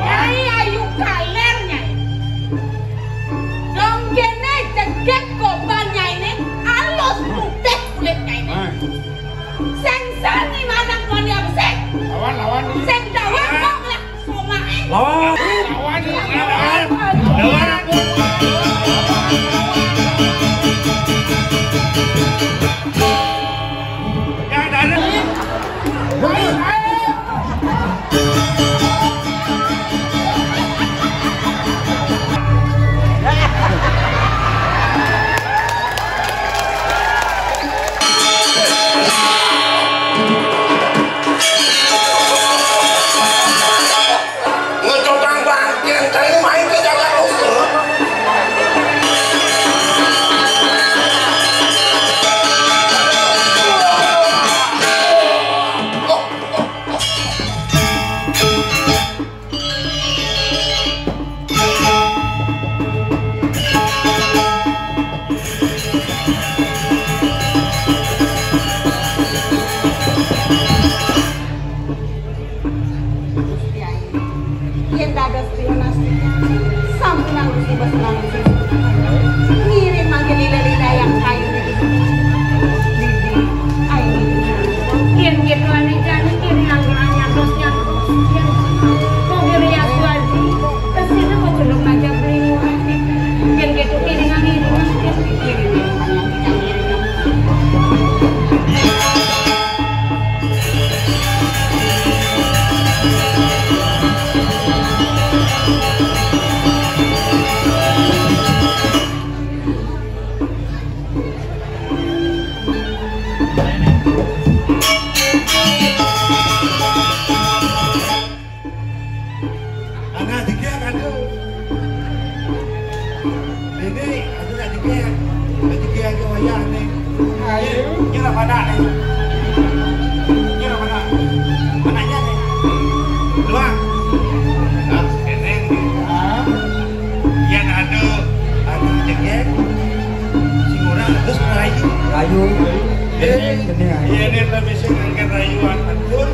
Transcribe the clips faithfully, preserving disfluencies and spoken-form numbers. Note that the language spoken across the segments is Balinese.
Nyai ayu kaler, Nyai. Dong kéné jegég gombal Nyainé, alus putih kulit Nyainé. Sing sani manang koné besik. Lawan, lawan. Sing dawet kok lah somaké. Lawan. Lawan, lawan. Lawan. Yang ada. Ngecotang bangkén, cari main ke jalan ukur. Yén dados pinastika, sampunang Gusti Basa Ngiring mangké lila-lila yang kayu niki. Lidi, ayo. Yén kéto ané jani kiri anggur anyar dos nyar. Yén kok diri ya suwardi, kesini kok cenderung ngajak beli murah. Yén kéto kiri ngiring, kiri ngiring. Anak dikit ada. Ini ada nak dikit. Ada dikit aja wayah ni. Ayo. Kira pada ni. Kira pada. Anaknya ni. Dua. Nah, sekarang ni. Ah. Yang ada, ada dikit. Si orang terus merayu. Rayu. Eh, Gending, ah. Iya, ini lebih sing angkat rayuan betul.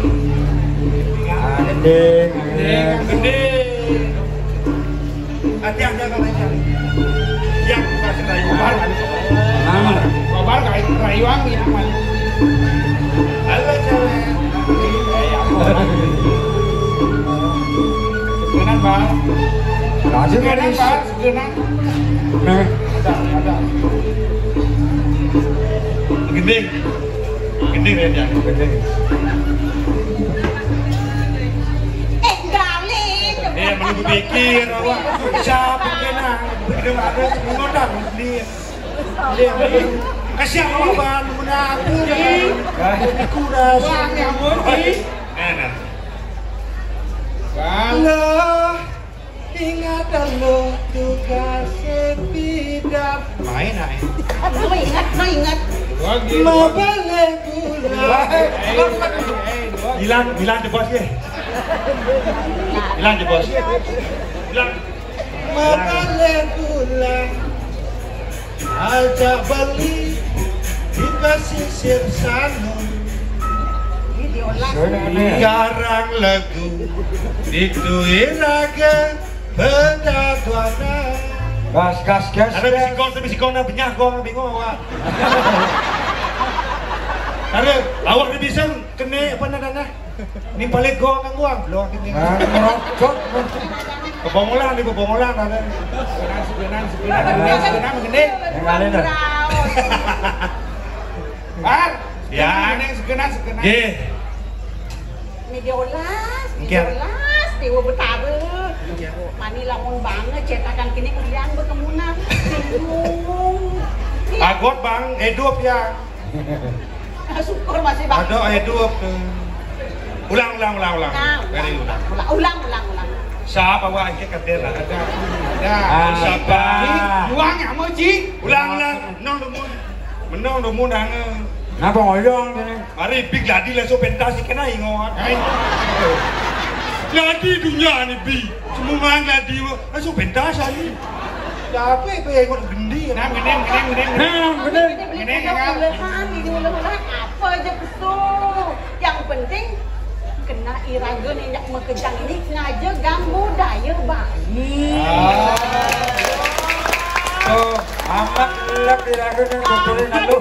Ah, gending, gending. Gending. Hati-hati kalau cari. Yang bukan si rayuan. Aman. Kobar kayak rayuan ya, aman. Halo, cewek. Benar, Bang. Lanjut, Benar, Bang. Segenap. Nah. Ada, ada. Gending. Gending ya, Jan. Gending. Eh, balik. Eh, perlu berpikir awak. Siapa kena? Belum ada semua dah. Dia. Dia. Kasihan awak, Bang. Mana aku? Aku dah. Wah, nyamuk, Ji. Nah, nah. Bang. Lah. Ingatan lo tugas sepidar. Main ae. Lo ingat, lo ingat. Lagi. Mabale bulan. Bilang, bilang jebos ya. Bilang jebos. Bilang. Mabale bulan. Aja beli di pesisir sana. Ini diolah. Garang legu di tuiraga beda duana. Gas, gas, gas, ada gas. Bisi gong, bisi gong, nah, benyah gong, bingung awak. Ada awak di bisa kena apa nadanya? Ini balik gong kan gua, belum ini. Ah, merocot. Kebongolan di kebongolan ada. Segenang, segenang, segenang, segenang, segenang, gede. Yang lain dah. Bar. Ya. Segenang, segenang, segenang. Nggih. Ini diolas, ini diolas, Dewa Betara. Mani lamun banget cetakan kini kuliah berkemunan. Bingung. Agot, Bang, hidup ya. Syukur masih, Bang. Ada hidup tuh. Ulang, ulang, ulang, ulang. Ulang, ulang, ulang, ulang, ulang. Siapa wa engke kader lah? Ada. Ada. Ah, siapa? Ji, uang ya mau, Ji. Ulang, ulang. Menong dumun. Menong dumun, dange. Napa ngoyong kene? Mari bi gladi langsung pentas iki kena ingon. Gladi dunia ni bi. Semua gladi langsung pentas ani. Siapa itu yang ikut gendi? Nah, gening, gening, gening. Nah, bener. Ini kan ulehan, ini ulehan apa aja betul. Yang penting kena iraga ninjak makejang ini ngaja ganggu daya bayi. Ah. Oh, amat lek iraga ning dodole nalu.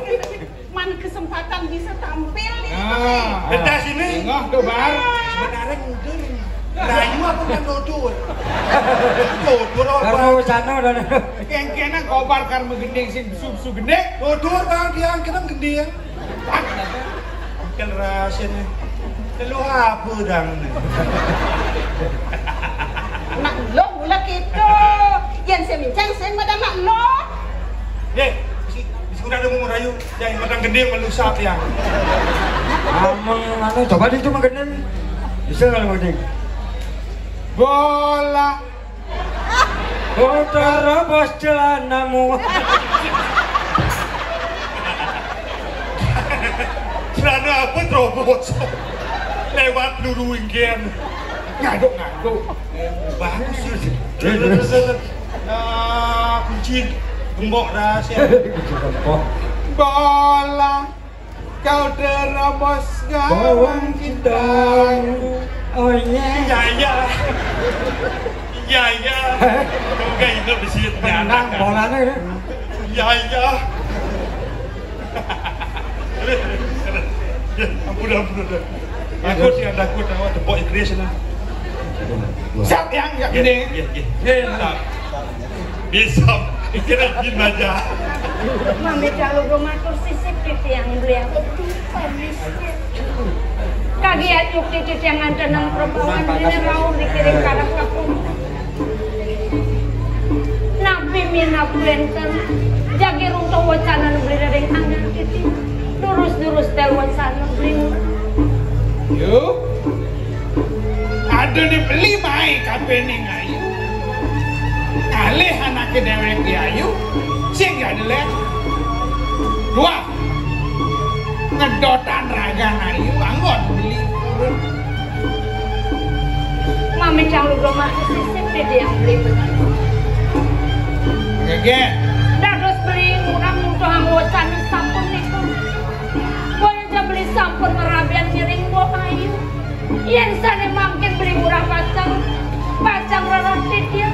Man kesempatan bisa tampil nih. Ah, kita sini. Enggak tuh, Bar. Sebenarnya muda nih. Rayu apa kan dodur? Dodur apa? Baru sana udah. Kengkena kobar kar megending sing susu gede. Dodur kan dia kena gending. Kan rasanya. Telu apa dang nih? Nak lo mula gitu. Yang saya mincang saya pada nak lo. Eh, si, si udah ada mau rayu. Yang matang gede melusap ya. Amang anu coba di itu mah gede. Bisa kalau gede. Bola. Oh, terobos celanamu. Celana apa terobos? Lewat luru inggian. Ngaduk-ngaduk. Bagus sih. Terus, terus, terus. Nah, kunci gembok rahasia. Kunci gembok. Bola. Kau terobos gawang cintaku. Oh iya. Iya, iya. Iya, iya. Enggak, itu di sini. Tenang, bolanya ya. Iya, iya. Ampun, ampun, ampun. Aku sih ada aku tahu tepuk Inggris nah. Siap yang ya ini. Iya, iya. Iya, tak. Bisa, kira gini aja. Mami kalau gue matur sisip di tiang beliau. Kagian yuk di tiang antenan perempuan ini rauh dikirim karang kapung. Napi minab wenten jagi runtuh wacanan beli ring angan titi. Durus-durus tel wacanan beli. Yuk. Ada di beli mai kape ning ayu. Kalih anake dewek di ayu, sing ya delek. Dua, ngedotan ragan ayu, anggon beli turun. Mami cang ludo mati sisip di dia beli benar. Gege. Dados beli ngurang mudah anggota sampun niku. Boya ja beli sampun ngerabian ngiring Mbok Ayu. Yen sane mangkin beli murah pacang, pacang rereh titir.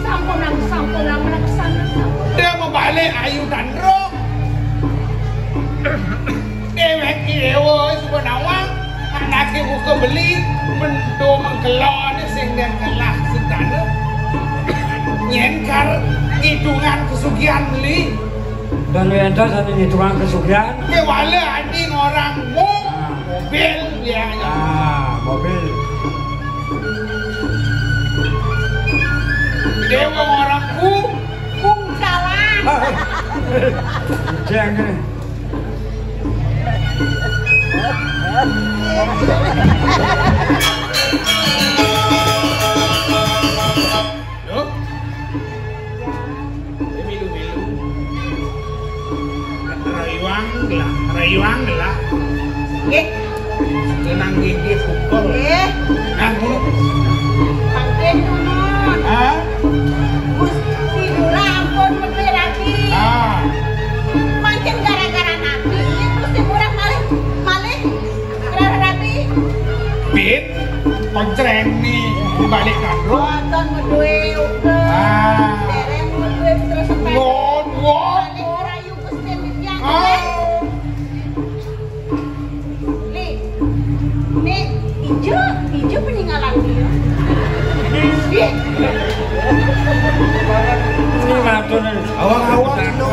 Sampunang, sampunang melaksana, sampun. Dia mau balik Ayu Dandro. Dewek dewa suka nawang, anake muka beli, mendo mengkelon sing den kelah sedana. Nyenkar hitungan kesugihan beli. Dan wénten sané ngitungang kasugihan. Kewala adi ngorang mo-, mobil ya. Ah, mobil. Dewa ngorang ku, kungkalan. Ah, jeng. Loh? Milu-milu. Rayuang gelah, rayuang gelah. Nggih. Kenang gigi pukul. Nggih. Nah, ngono. Mangkin nuwun. Hah? Gusti Lurah ampun medhé rabi. Ah. Mangkin gara-gara nabi, Gusti Lurah malih, malih Rara rabi. Bit, koncreng nih, balik kandro. Wonten medue uga. Ah. Dereng medue terus sampai. Ngon, ngon. Balik rayu Gusti Widya. Ah. Li, nih, ijo, ijo peninggalan dia. Di. Ini matur nih. Awang-awang, Cino.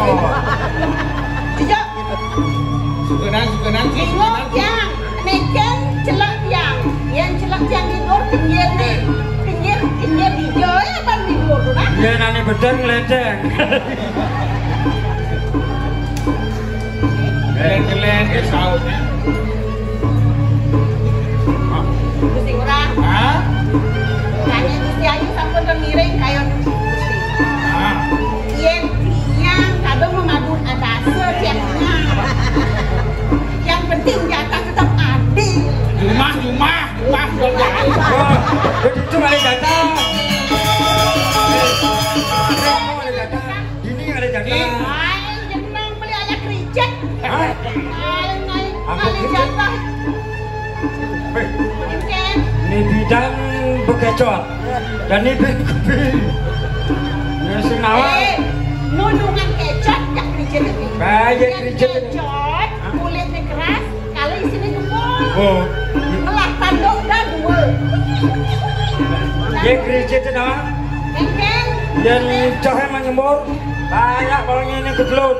Ijo. Sukenan, sukenan, Bingung, sukenan. Yang. Neken celak tiang. Yang celak tiang tidur pinggir nih. Pinggir, pinggir hijau ya, apa tidur tuh, nah? Iya, nani bedeng leceng. Kelen-kelen, ya, saut. Gusti Ngurah. Hah? Kayaknya Gusti Ayu sampun ngiring kaya Gusti. Ah. Yen tiang kadung mengadu adasa tiang. Jatah tetap adi. Jumah, jumah, jumah, jumah. Wah, begitu kali jatah. Eh, ada jatah. Ini ada jatah. Aing jeneng beli aya kericet. Hah? Aing, aing, Aku kali kericet? Jatah. Eh, Ini bidang bekecot. Dan ini bibir. Ya, sing nawar. Eh, nulungan kecot, ya kericet ini. Baik, kericet. Kecot, kulitnya keras, kalau isinya gembul. Oh. Melah tanduk dah dua. Ya, kericet itu nawar. Kengkeng. Dan cahaya menyembur. Banyak baunya ini ketelun.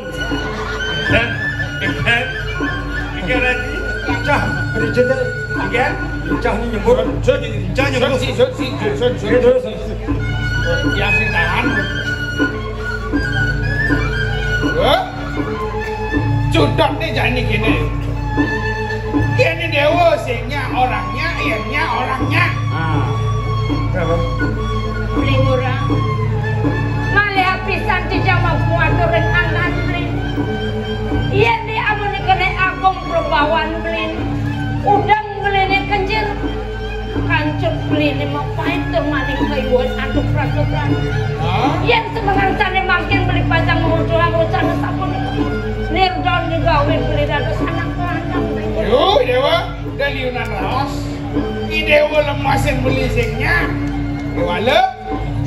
Dan, dan, ini lagi. Cah, kericet itu. Iya. Cah ini nyembur. Sun, sun, cah nyembur. Sun, sun, sun, sun, sun. Iya, terus. Ya, sing tahan. Hah? Cudot nih jani kene. Kene dewa sing nya orangnya, yén nya orangnya. Ah. Berapa? Beli murah. Malih pisan dijamah kuatur ring anggan beli. Yén di amun kene agung perbawan beli. Udang beliné kencir. Kancut beliné mapait tur maning kaiwuhan aduk rasa berani. Hah? Yén semengan sané mangkin beli pacang ngrucuhang wecana sapunika. Nirdon digawé beli dados anak lanang. Yo, Déwa, udah liunan raos. Ki Déwa lemasin beli sing nya. Déwala,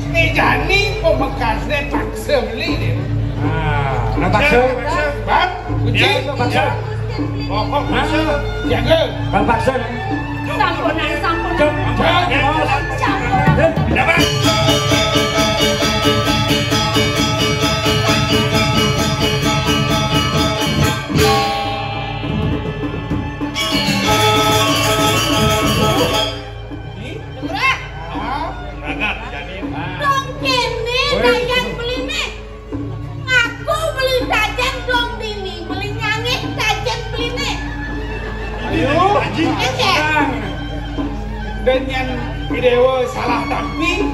Sné jani pamekasné paksa beli dia. Ah, nah, paksa. Bang, kunci. Ya, paksa. Pokok paksa. Jaga. Bang paksa. Sampunan, sampunan. Cuk, cuk, sampunan. Dapat. Murah. Dong kéné dayan beliné. Ngaku beli tajén dong dini, beli nyangih tajén beliné. Ayo, Haji. Éngkén. Dan yén Déwa salah tapi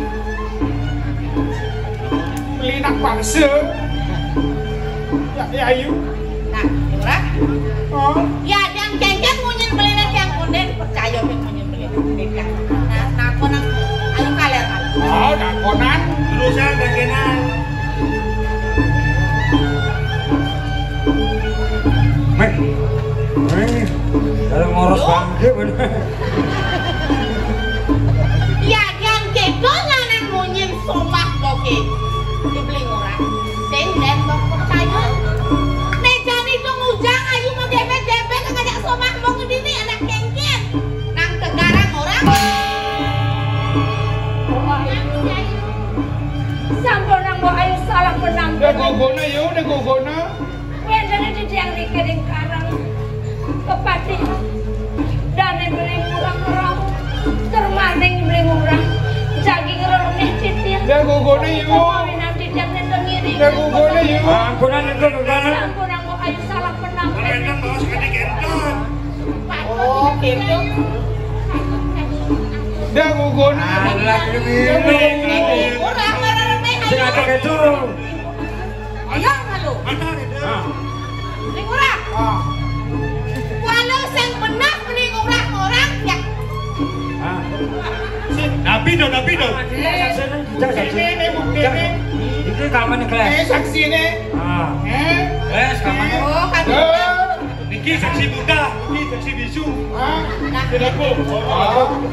beli nak paksa. Ya, ya, ayo. Nah, Murah. Oh. Ya, yang céngcén munyin beliné yang kondén percaya sing munyin beliné. Nah, nah, konan, ayo kaler, kaler. Oh, nah, konan. Terusan bagianan. Méh. Méh. Kalau ngoros bangké bener. Ya, yang kéto nyanang munyin somah boké. Dibeli ngurah. Sing den bok percaya. Né jani to ngujang ayu mau débét-débét ngajak somah mau ngedini anak kéngkén. Nang tegarang orang. Sampun nang mbok ayu salah penampilan. Udah gogona ya, udah gogona. Wénten titiang riki ring karang. Kepatihan. Dané beli murah-murah. Termaning beli murah. Jaging reremeh titiang. Udah gogona ya. Kawinan titiang nénten ngiring. Udah gogona ya. Ampunan itu gogona. Sampun nang mbok ayu salah penampilan. Kalau itu mau sekali gentar. Oh, gitu. Dah guguna. Alah, ini. Ora, ora, ora, ora. Sing ada itu. Ayo, halo. Mana ada? Ah. Ning ora. Ah. Walau sing bener mending ora orang ya. Ah. Tapi dong, tapi dong. Ini, ini bukti ini. Ini kamane, Kles? Ini saksi ini. Ah. Eh? Kles, kamane? Oh, kan. Eh. Niki saksi buta, niki saksi bisu. Hah? Kenapa? Oh.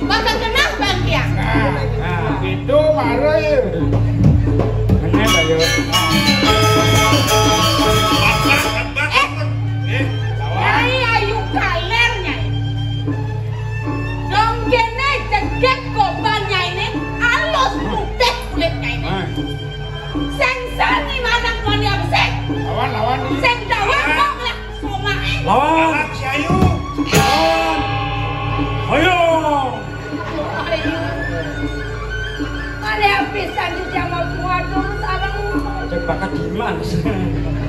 Bakal kenal bang dia. Nah, nah. Itu baru ya. Bener, ayo. Eh, Nyai ayu kaler, Nyai. Dong kene jegek goban Nyai ne, alus putih kulit Nyai ne. Nah. Sing sani manang koni abesik. Lawan, lawan, nih. Sing dawet kok lah. Somaé. Lawan. Lawan si Ayu. Lawan. Ayo. Ayo. Ada pisan di jamal kuatur sareng. Cek bakat di mana sih?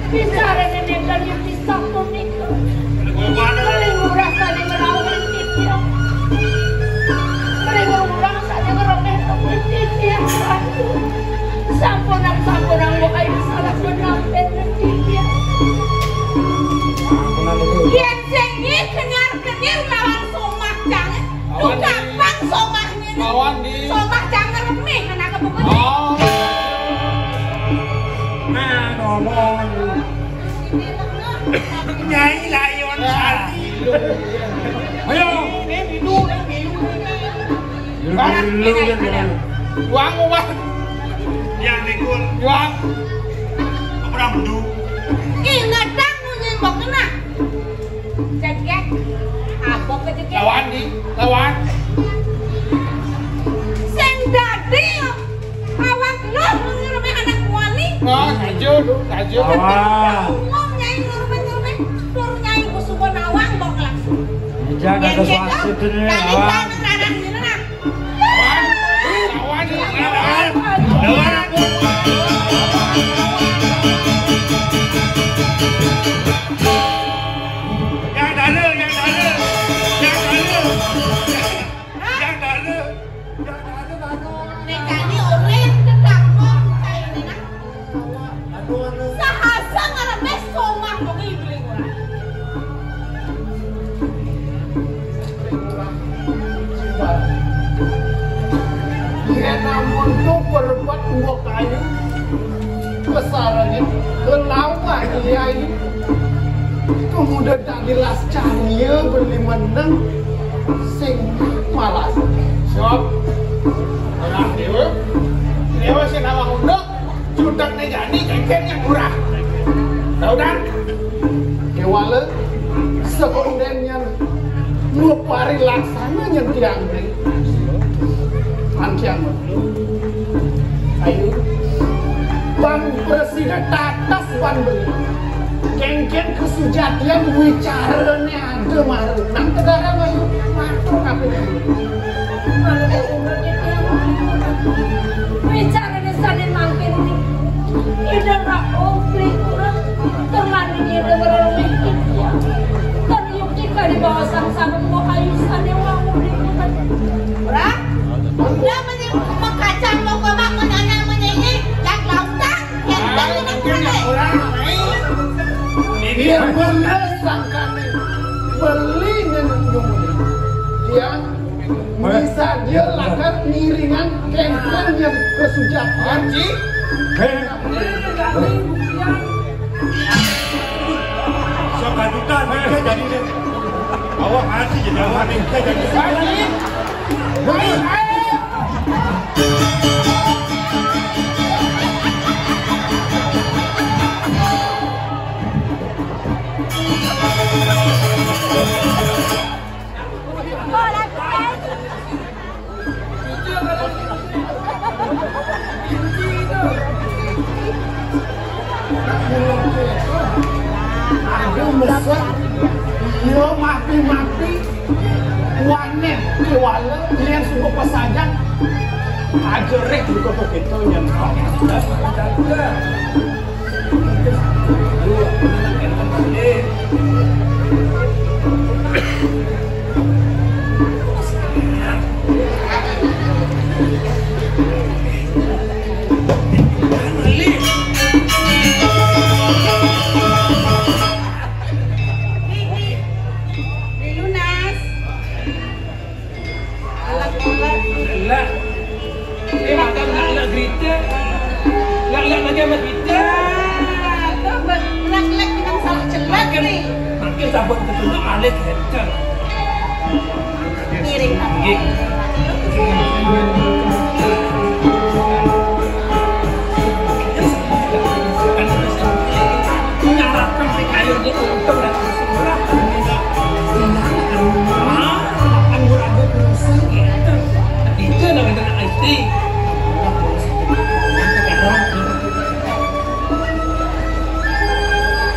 Bisa ada nenek dan yuk bisa kuning. Ada gua mana? Paling murah tadi merawat titiang. Paling murah tadi ngerokeh titiang. Aduh. Sampunang, sampunang, mbok ayu salah penampen titiang. Sampunang itu. Yén sing Ayo. Ini dulu, ini dulu. Dulu, dulu, dulu, dulu. Juang, Bang. Yang ikut. Juang. Perang dulu. Ih, ngadang nu nyembok kena. Jegek. Abok ke jegek. Lawan, Di. Lawan. Sing dadi awak lu ngeremek anak wani. Oh, saja, saja. Awak. Ngomong nyai ngeremek-ngeremek. Tur nyai kusuba nawang kok langsung. Jangan ada swasta itu nih, awak. Lawan. Lawan. Lawan. Yang dara, yang dara. Yang dara. Yang dara. Yang dara, dara. Nek kali oleh tetap kok kayak ini nah. Sahasa ngarepé somah kok beli orang. Yén amun tu perbuat dua kayu, besarnya kelawan kiai. Kemudian tak jelas cahaya beli meneng sing malas. Siap. Orang dewa. Dewa sing nawang unduk. Judeg né jani kéngkén yang murah. Tahu kan? Kéwala sekondén nyén ngupari laksana nyén tiang beli. Antiang. Ayo. Bang presida tatas bang beli. Kéngkén kesujatian wicarané ada maru. Nang tegarang ayo matur kabéh. Wicarané sané mangkin iki. Ida ra ongkli kurang. Termanding ida ngremeh iki. Ter yukti kadi bawa sang sabun mau ayu sané wau di. Ora? Lah menye mekacang mau koma menana menyenyi yang lautan. Yang dari nak kurang. Ini yang bener sangkane. Beli nyenuk nyumuni. Yang bisa dia lakar ngiringan kéngkén yang kesujatian. Hei. Sok kadutan, dia jadi dia. Awak mati jadi awak nih, dia jadi. Beli, beli, ayo. Aku mesra, iya mati-mati, waneh, kuala, lian sungguh pesajan, aja rek buka begitu, nyentang. Dilunas. Alah, alah. Alah. Eh, makan nak, nak gerita. Nak, nak bagi amat gerita. Ah, tu ber-, lek-lek dengan salah celak ni. Makin sabut betul tu alit hebat. Miring. Nggih. Ngarapkan si kayu ni untung dan murah. Anggur-anggur pulsa gitu. Itu namanya kena I T.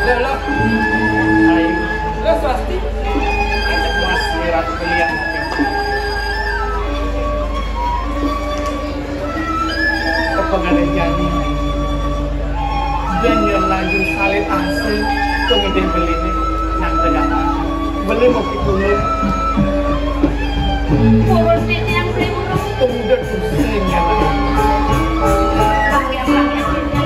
Lah, lah. Ayo. Lah, swasti. Aja puas lihat kalian. Kepengaruh jadi. Dan yang lagi salib asli, pengitin beli ni, nang tegak. Beli mau kita. Turun ni yang beli burung. Tunggu dan pusing ya. Bang, ya, bang, ya, bang, ya.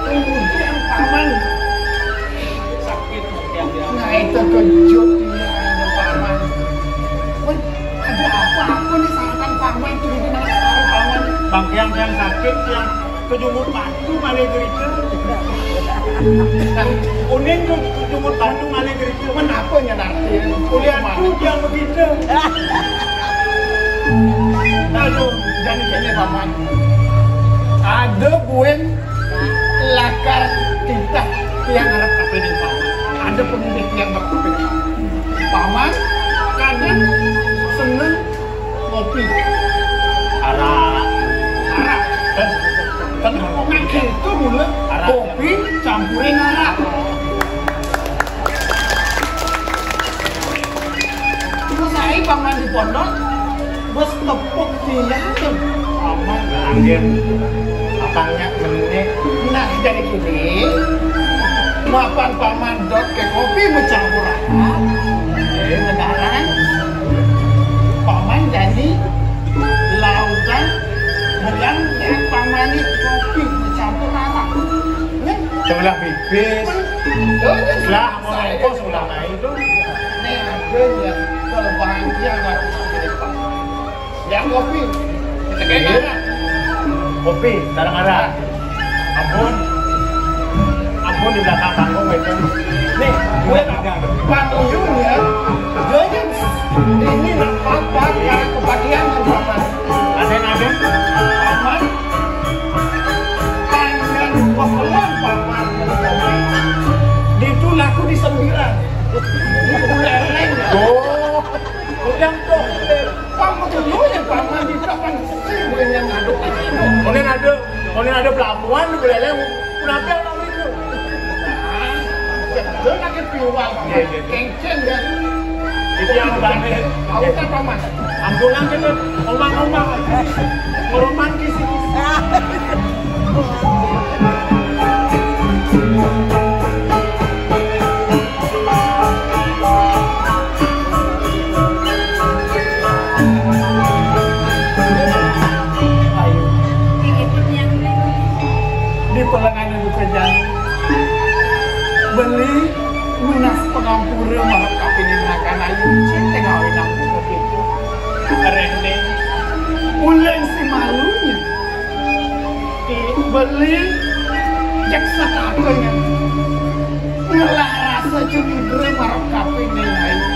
Kemudian paman Terkejut dia, Paman. Wah, ada apa-apa nih, sarapan Paman tuh, ini malah sarap Paman. Bang Tiang, Tiang sakit, Tiang kejumut batu malih derita. Unin kejumut batu malih derita. Kenapa nya nanti? Kuliah aku Tiang begitu. Aduh, jadi kene Paman. Ada buin lakar titah Tiang arep kapining Paman. Ada pemilih Tiang arep kapining Paman. Paman kadang seneng ngopi. Arak. Arak. Kan, kan ngopi. Nah, gitu mula. Arak. Kopi campurin arak. Terus saya Paman di pondok, bos tepuk tiang tuh. Paman anggir. Apangnya menit. Nah, jadi gini, mapan Paman dot ke kopi mencampur arak. Eh, sekarang Paman jadi lautan, bilang ya Paman ini kopi mencampur arak. Nih. Sebelah bibis. Betul, ya, lah, saya. Mau sebelah lain tuh. Nih, ada yang kebahagiaan harus sampai, Pak. Yang kopi. Kita kayak iya. Kopi, sareng arak. Ampun. Ampun di belakang panggung itu. Nih, gue Pak Tuyul ya. Dia yang ini nak apa? Karena kebahagiaan Paman. Ada yang ada? Paman. Pandan kebelan Paman. Di itu laku di sembilan. Di Buleleng. Oh. Udah tuh. Pang betul ya, Paman di belakang. Gue yang ngaduk. Kemudian ada, kemudian ada pelabuhan di Buleleng. Kenapa yang lalu itu? Nah, dia pakai piwal. Iya, iya. Kenceng, ya. Itu yang banget. Tahu kan, Paman? Ambulan kita, omang-omang. Romantis ini. Di pelengan duka jani. Beli nunas pangampura marep kapining Ayu, cén tengah winang buka pintu. Réh, Ning. Ulun si malunya. Ki Beli, cék satakanya. Ngelah rasa cemidra marep kapining Ayu.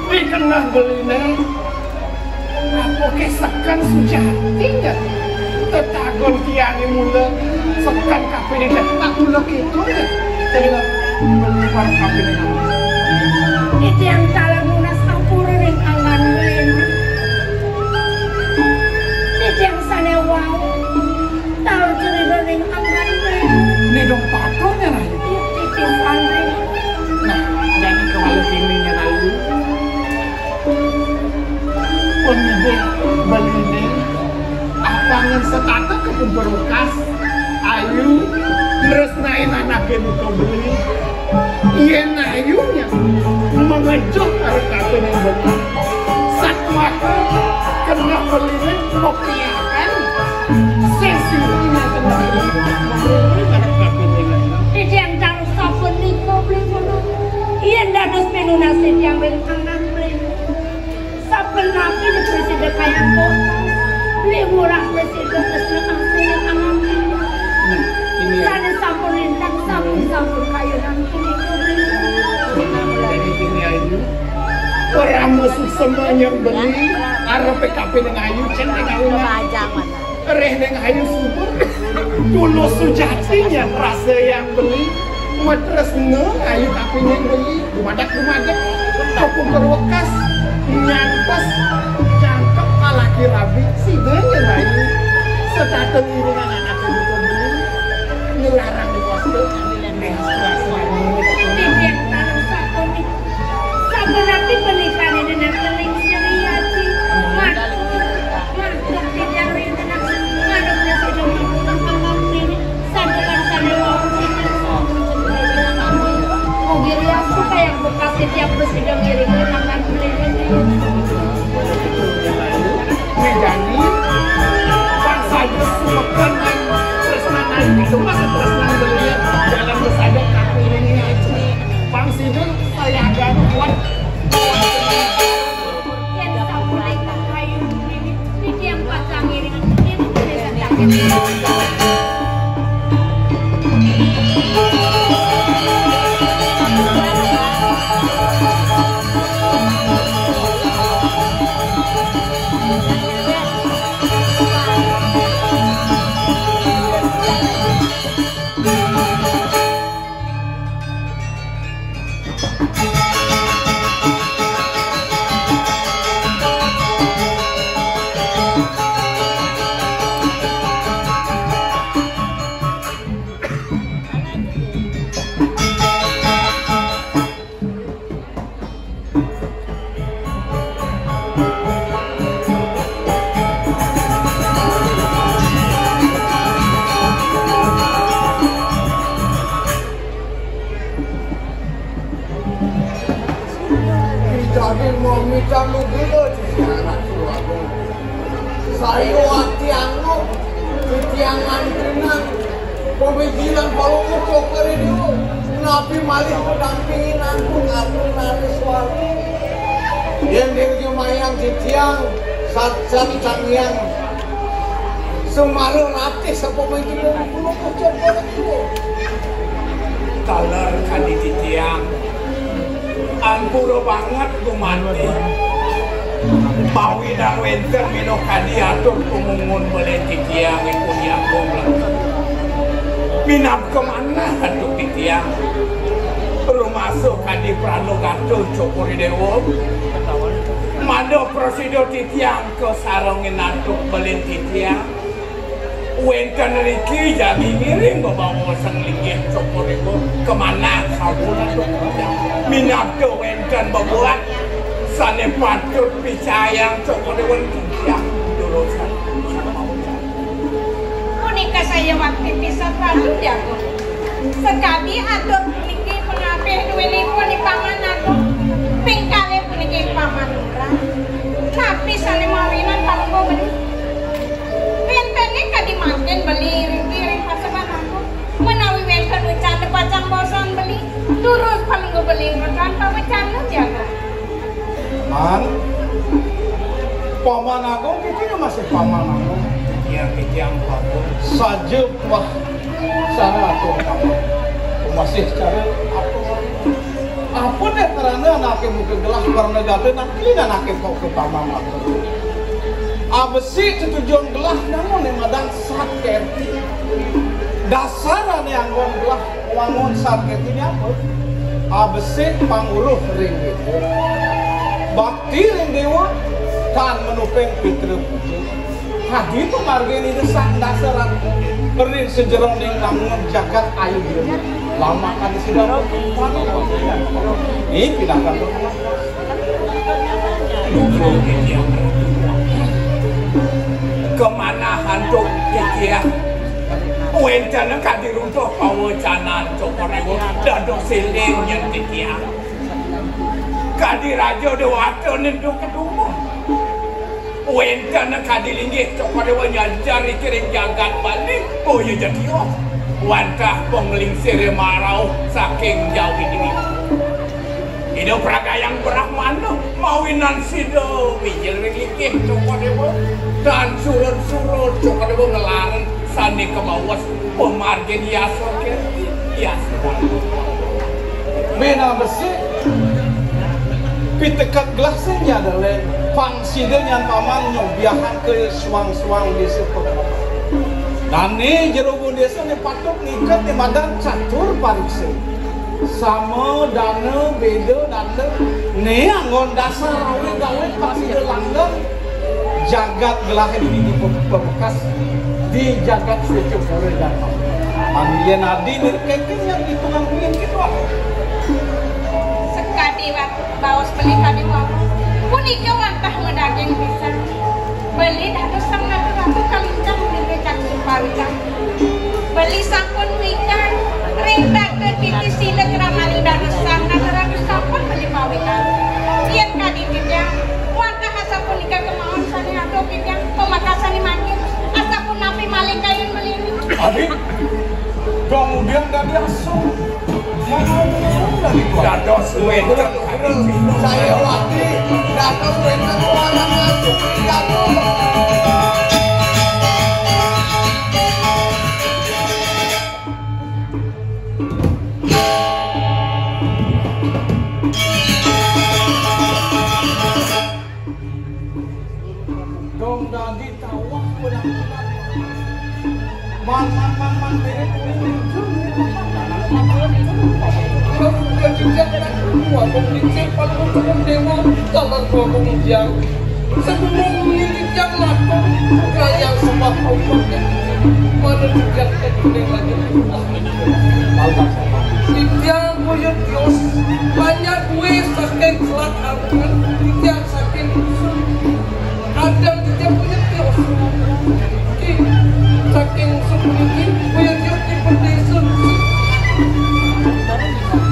Di tengah beliné, apa ké seken sujatiné? Tetagel tiangé mula seken kapining, tak mula kéto ya. Jadi, Beli marep kapining Ayu. Titiang taler nunas ampura ring anggan Beli. Titiang sané wau taler cerita ring anggan Beli. Né dong patutnya, Rai. Titisan Beli. Nah, jadi kawala kéné, Rai. Pemibit Beliné, apang setata kepungkur wekas, Ayu, tresnain anaké buka Beli. Yén Ayunya mangejuk arep kapining Beli. Satmaka keneh Beliné moktiakan sesirihnya keneh Beli arep kapining Ayu. Titiang taler sapunika Beli punika. Yén dados pinunas titiang ring anggan Beli. Sapunapi diprasida kayang kota, Beli murah prasida tresna angkung angkung. Nah, ini ya. Sané sampun lintang, sampun-sampun kayunan punika, Beli. Jadi gini, Ayu. Parama suksema nyang Beli, arep kapining Ayu, cén ning Ayu. Réh ning Ayu subur. Tulus sujatinya rasa yang Beli. Matresna Ayu kapining Beli. Dumadak-dumadak. Kapungkur wekas. Nyantos jangkep alaki rabi. Sida nyén Ayu. Setata ngiringang anaké buka Beli. Ngelarang di pos. Titiang taler sapunika. Sapunapi panikané Denak Keling Sri Aji. Matur, matur titiang ring Denak Keling, ngadep nasi Demak Keling Pangkang Sini. Sabukan sané wau titiang sampun. Mugi riyastu kayang bekas titiang prasida ngiring Denak Keling. Méjani, pang saja sumekan tresnan, itu masih tresnan beliau dalam bersada kaki ini aja. Pang sida Kita lugu titiang Ratu Agung. Saya ati anu, titiang ngantunan. Pemikiran kalau ucok kali dulu. Nabi malih mendampingi nangkung atur naris wali. Yang diri mayang titiang, satsat sangyang. Semara ratih sepemikiran puluh ucok kali dulu. Taler kadi titiang. Ampura banget gumanti. Pawinang wénten minakadi atur kumungun beli titiang ipun Yakob. Minab kemanah antuk titiang. Rumasa kadi pranogata Cokor Déwa. Mada prasida titiang kasarengin antuk beli titiang. Wénten riki jagi ngiring bebaosan linggih Cokor Déwa kemanah sampun minabda wénten bebuat sané patut picayang Cokor Déwa titiang dulusan. Punika saya wakti pisan Ratu Jago. Sekadi atur puniki pangabih duénipun di Paman Agung. Ping kalih puniki Paman Lurah. Napi sané mawinan pamungguh benih? Wéntené kadi mangkin beli ring, ring paseban aku. Menawi wénten wecana pacang bosan beli, durus paminggu beli ngrekan pawecana jaga. Man, Paman Agung, kita ini masih Paman Agung. Iya, iya, Agung. Saja, wah, sana atur Paman. Masih cara apa? Apa deh karena anaké muka gelah warna gata nak kena anaké kok ke Paman Agung. Abesik tetujon gelah namun yang madan sat kerti. Dasar ané anggon gelah wangun sat kerti ini apa? Abesik panguruh ring déwa. Bakti ring déwa tan menuping pitra puja. Kadi pamargin Ida Sang Dasar ring sajeroning wangun jagat ayu. Lama kadi sida. Ini pindahkan. Kemanah antuk titiang. Wénten kadi runtuh pawecanan Cokor Déwa dados éling nyen titiang. Kadi raja déwata nentu kedumuh. Wénten kadi linggih Cokor Déwa nyajar ring jagat Bali, boya jatiya. Wantah panglingsir marauh saking jauh ini. Ida pragayang Brahmana mawinan sida mijil ring linggih Cokor Déwa. Tan surut-surut Cokor Déwa ngelarang sané kabaos pamargin yasa kerti, yasa. Minab besik, piteket gelah sing nyadalé, pang sida nyan Paman nyobiahang ka suang-suang désa. Dané jero désa né patut ngiket né madan catur pariksa. Sama dana, beda dana. Né anggon dasar awit-awit pasti langgeng. Jagat gelah ini di pe-, pebekas di jagat Sejepura dan Manggian adi dari kengkeng yang hitungan mungkin gitu. Sekadi waktu baos beli kadi wau. Punika wantah medaging pisan. Beli dados sang ratu-ratu kalincang nggih kang supawikan. Beli sampun wikan ring tata titi sila kramaning dados sang ratu-ratu sampun beli pawikan. Yén kadi titiang, wantah asapunika kemawon sané atur titiang pamekasané mangkin. Asapunapi malih kayun beli ini? Adi, dong udian dadi asu. Dados wénten. Saya wati, dados wénten suara masuk di dapur. Dong dadi tawah. Man, man, man, man, diri kuning muncul, diri papan. Kalau sudah jejak dan semua pemimpin paling turun dewa, dalam dua pengujian. Sebelum menginjak laku, kerajaan sembah Allah. Mana jejak dan kuning lagi. Titiang buyut tios, banyak kue saking selat angin, titiang saking dusun. Kadang kita punya tios. Ki, saking dusun ini, punya tios di perdesa.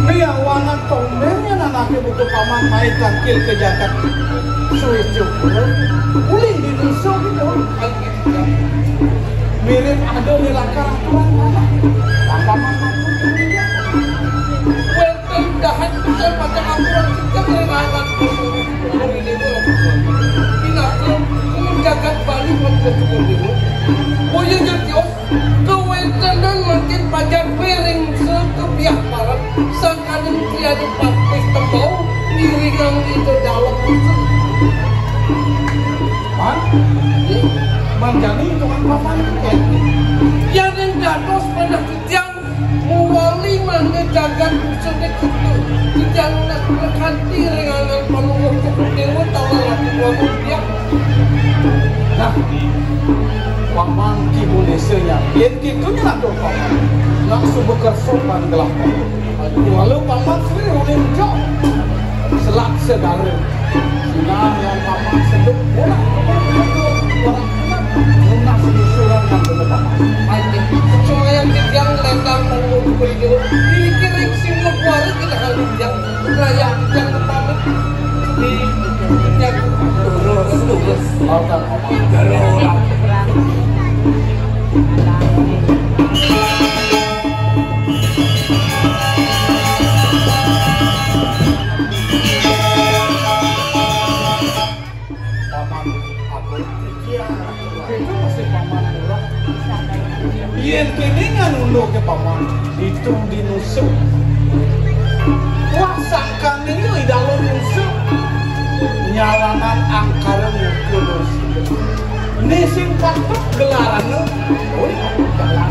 Riawanan tombengnya nana Buka paman mai tangkil ke jagat. Suwe coba. Ulih di desa kita. Mirip ada di lakar aturan paman. Paman. Wénten dahat bisa macam aturan kita dari lawan. Dari desa. Pinaka, jagat Bali, Boyojatios, kawéntenan mangkin pajar wéring sekepiah parat, sangkaning triadi patih tembau, ngiringang ida dalem. Man, Man Jani, Tuan Paman, ya. Yaning dados panah titiang, muwali mangda jagat usune kutu. Titiang nak kanti ring angan Palungguh Cokor Dewa, tawang ati Prabu Biak. Nah, Paman Ki Munisa nya. Yén kéto nya atur Paman. Nak suba kersa pan gelah Paman. Walau Paman sering ulih jok. Selak segala. Nah, yang Paman seduk bola. Orang lunas nyusuran yang bener Paman. Ayo, supaya titiang lendang Palungguh Cokor Dewa. Dikiring simut waris kita kalau yang Raya yang pamit di yang terus terus. Terus. Paman Agung. Itu masih Paman Lurah. Yén kéné ngan unduké Paman, ditu di nusuk. Wah, sangkaning yo i dalem nusuk. Nyalanan angkara muka nusuk. Né sing patut gelarane, oh, jalan.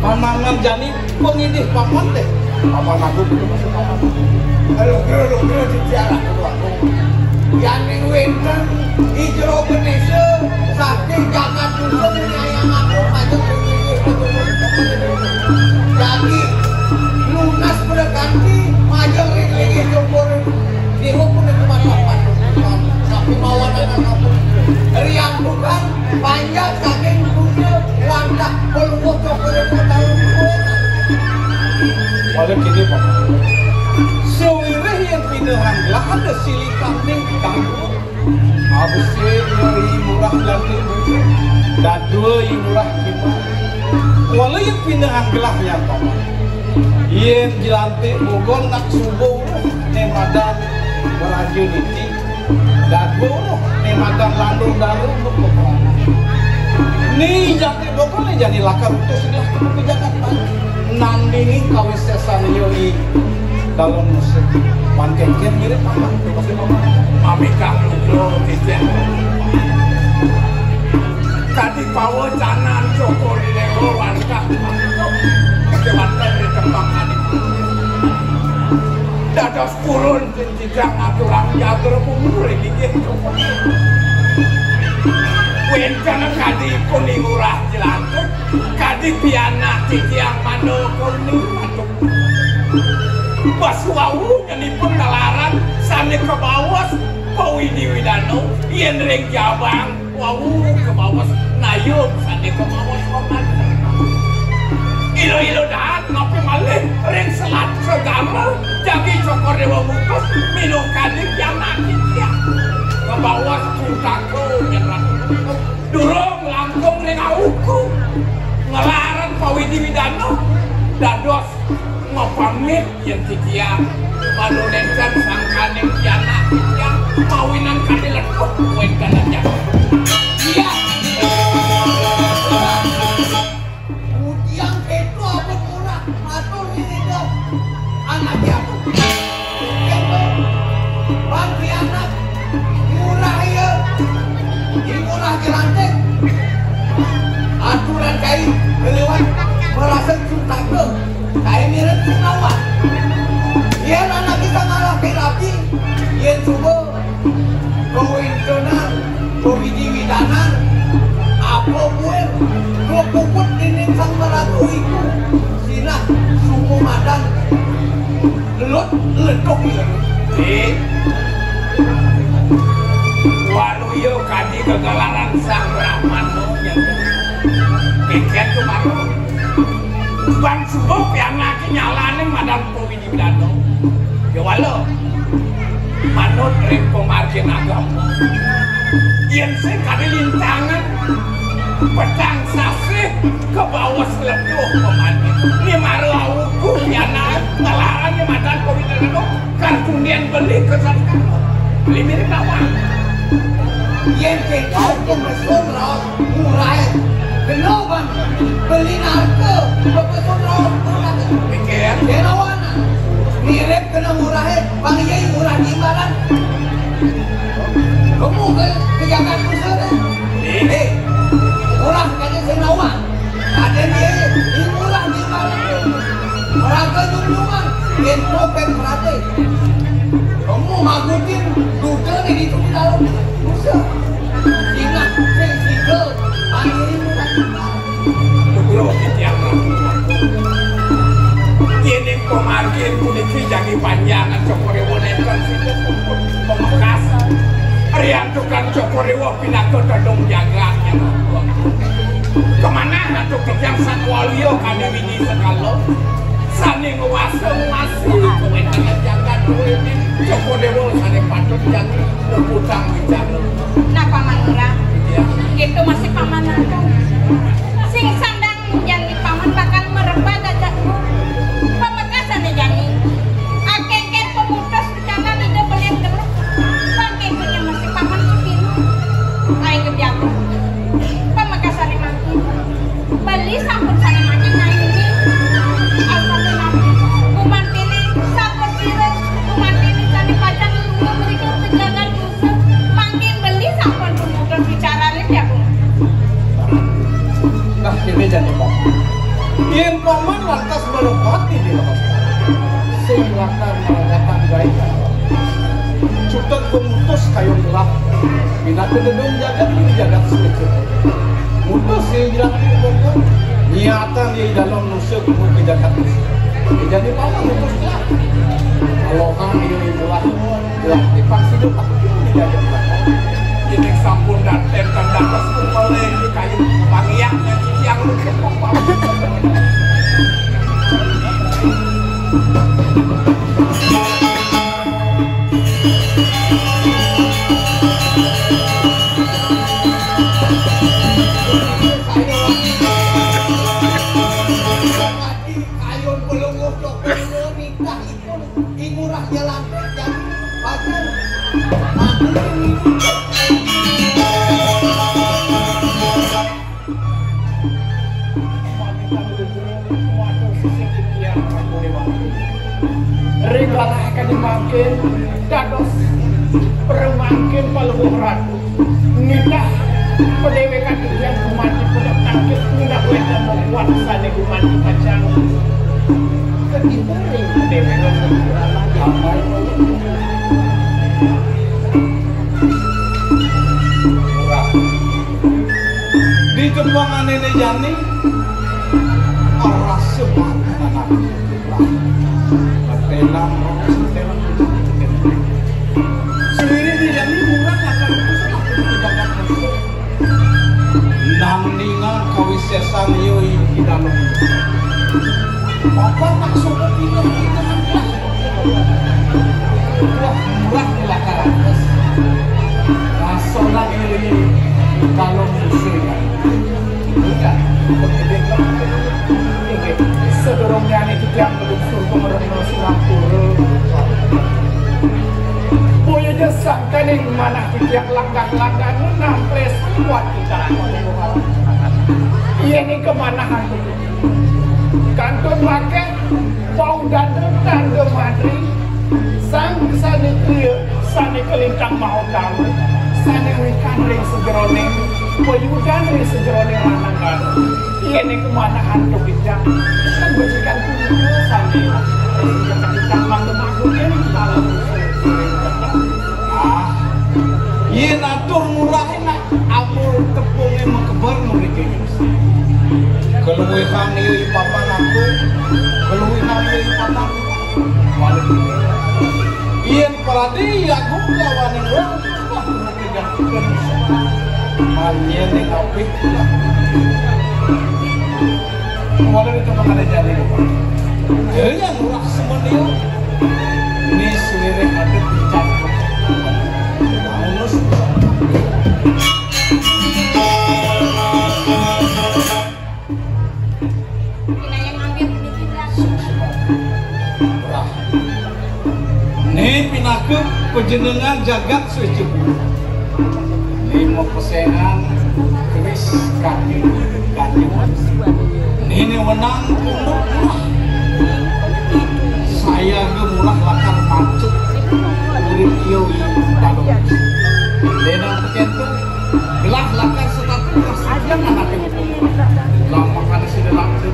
Paman Jani Pangidih Paman deh. Paman Agung itu masih Paman. Aduh, aduh, aduh, aduh, di jalan, aduh, aduh. Yaning wénten di jero Indonesia, saking jagat dusun nyayang aku, maju ke sini, maju ke sini. Jadi, lunas berganti, maju ring linggih syukur. Dewa pun itu mata Paman. Tapi mawon anak aku. Riang bukan. Panjat saking dunya wantah pelungguh cokor taun. Oleh kini, Pak. Sawireh yang pindahan lah ada silikan ning kanggo. Abesik nyeri murah jati. Dadua i murah kimat. Wala yang pindahan gelah yang Paman. Yén jlantik bogol nak subuh né madan meraja niti. Dadua né madan landur daru untuk peperangan. Né jati bogol né jani lakar utus ilah ke jagat Bali. Nandini kawisésan yo i dalem musik. Pan kénkén mirip Paman. Pamikah putra titiang. Kadi pawacanan Cokor Dewa wantah kéwanten di tembang adi. Dados purun Titiang ngaturang jagra umur inggih. Wénten kadi pun Ngurah Jelantik, kadi pianak titiang Manda Kurni. Bas wau nyenipun ngelarang sané kabaos pawidi widana yén ring jabang. Wau kabaos nayub sané kabaos paman. Ilo-ilo dahat napi malih ring selat segama jagi Cokor Dewa Bungkus minangka pianak titiang. Kabaos putaka nyén ratu. Durung langkung ring auku. Nglarang pawidi widana dados mapamit. Yén titiang manunénten sangkaning pianak titiang mawinan kadi letuh wénten aja. Iya. Pujian itu apa murah matur ida anaké aku. Kéto, bang pianak murah ya. Di murah Jelantik. Aturan kai keliwat merasa cutaka. Kaé mirip sing awak. Yén anaké sing ngalahké rabi, yén suba kawéntenan, kawidi-widanan, apa buin, kapuput déning sang maratu iku, sinah suku madan, lut, leduk, ya. Di waluya kadi gegelaran sang Brahmana, ya. Kénkén tuh, Bang. Bang suba pianaké nyalané madan pawidi widana. Kéwala manut ring pamargin agama. Yén sing kadi lintangan, petang sasih kabaos leduh pamargin. Né mara awuku pianak nglarang nyematan pawitran anu, kar tundén beli ka sasih. Beli mirip bawang. Yén kéto, yén pesun raos murahin. Kena bang, beli narka, pepesun raos murahin. Pikir. Kénawan, mirip kena murahin, bang iya murah di imbalan. Kamu ke, ke jagat pusat, eh? Eh, murah kata sing lawan. Ada dia, di murah di imbalan. Meraga jumjungan, yén kopek merate. Kamu magutin, duta ni di dalam. Bisa. Ingat, sing siga, panjuri murah di imbalan. Nugroh titiang Prabu. Yéning pamargin puniki jagi panjangan Cokor I Déwa nénten sida puput pamekas. Riantukan Cokor I Déwa pinaka tedung jagat. Kamanah antuk titiang satwalia kadi widi sekala sané nguasa-nguasi kawéntenan jagat duéné Cokor I Déwa sané patut jagi puputang wicara. Nah, Paman Lurah. Iya. Gitu masih Paman Agung. Sing sandang Jani Paman bakal merebah dadakku. Pamekasané jani. Akéh-akéh pamutus rencana Ida belian geluk. Bangké punya masih Paman Sukino. Ai kebiaku. Pamekasané mangkin. Beli sampun sané mangkin naik ini. Astagfirullah. Gumantiné, sapa sira? Gumantiné sané pacang nunggu mrika pejagan Mangkin beli sampun pumutus bicarané, ya, Bu. Nah, kéné jani, Pak. Yén Paman lantas merebati di Lehestar, sing lakar malanggatan gaé. Cutet pemutus kayun gelah. Pinaka tedung jagat, di jagat suci. Mutus sing jelas di kota. Niatan di dalam nusa ke jagat nusa. Jani Paman mutus gelah. Kalau kan dia itulah. Lah, ipang sida pasti dijajah. Yéning sampun dateng kan dados pun oleh di kayu pangiak yang tiang lu kepok. Kayun pelungguh cokor nitah Ki Ngurah jalan, jalan, bagus. Ring anak akan dimangkin, dados remangkin Palungguh Ratu. Nitah padéwékan titiang gumanti pada tangkil pundak wénten mokuan sané gumanti pacang ketipu ring padéwékan. Di Jepang anéné jani, rasa banget anak. Telang, telang. Sendiri dia ini murah akan itu setelah itu tidak akan masuk. Nandingan kawisésan yoi di dalam. Bapak maksudnya tidak, tidak ada. Wah, murah kelakaran. Rasonan yoi di dalam musuh. Sadurungné titiang nglungsur pamerna sinampura. Boya ja sangkaning manah titiang langkah-langkahna nampres kuat titiang. Yén ing kemanahan kantun makéh Paudana tanda matri, sang sané tria, sané kalintang mahutama, sané wikan ring sajeroning payudan ring sajeroning lanangan. Yén ing kemanahan to bidang, kan becikan punika sané kalintang mangga manggunin dalam. Ah, yén atur murahin nak amul tepungé makeber mriki. Keluihan iya i papan aku, keluihan iya i papan. Wali. Yén pradi agung lawaning wong, wah, mriki gantikan. Manyen ning apik. Wali itu mengenai jari. Iya, murah semen iya. Ini Wah. Né pinaka pajenengan jagat suéca. Né mapesengan keris kaki kaki. Né né wenang punduk murah. Sayaga murah lakar mancut urip iya dalem. Lénan tekéntu gelah lakar setata. Lampahan sida lampir.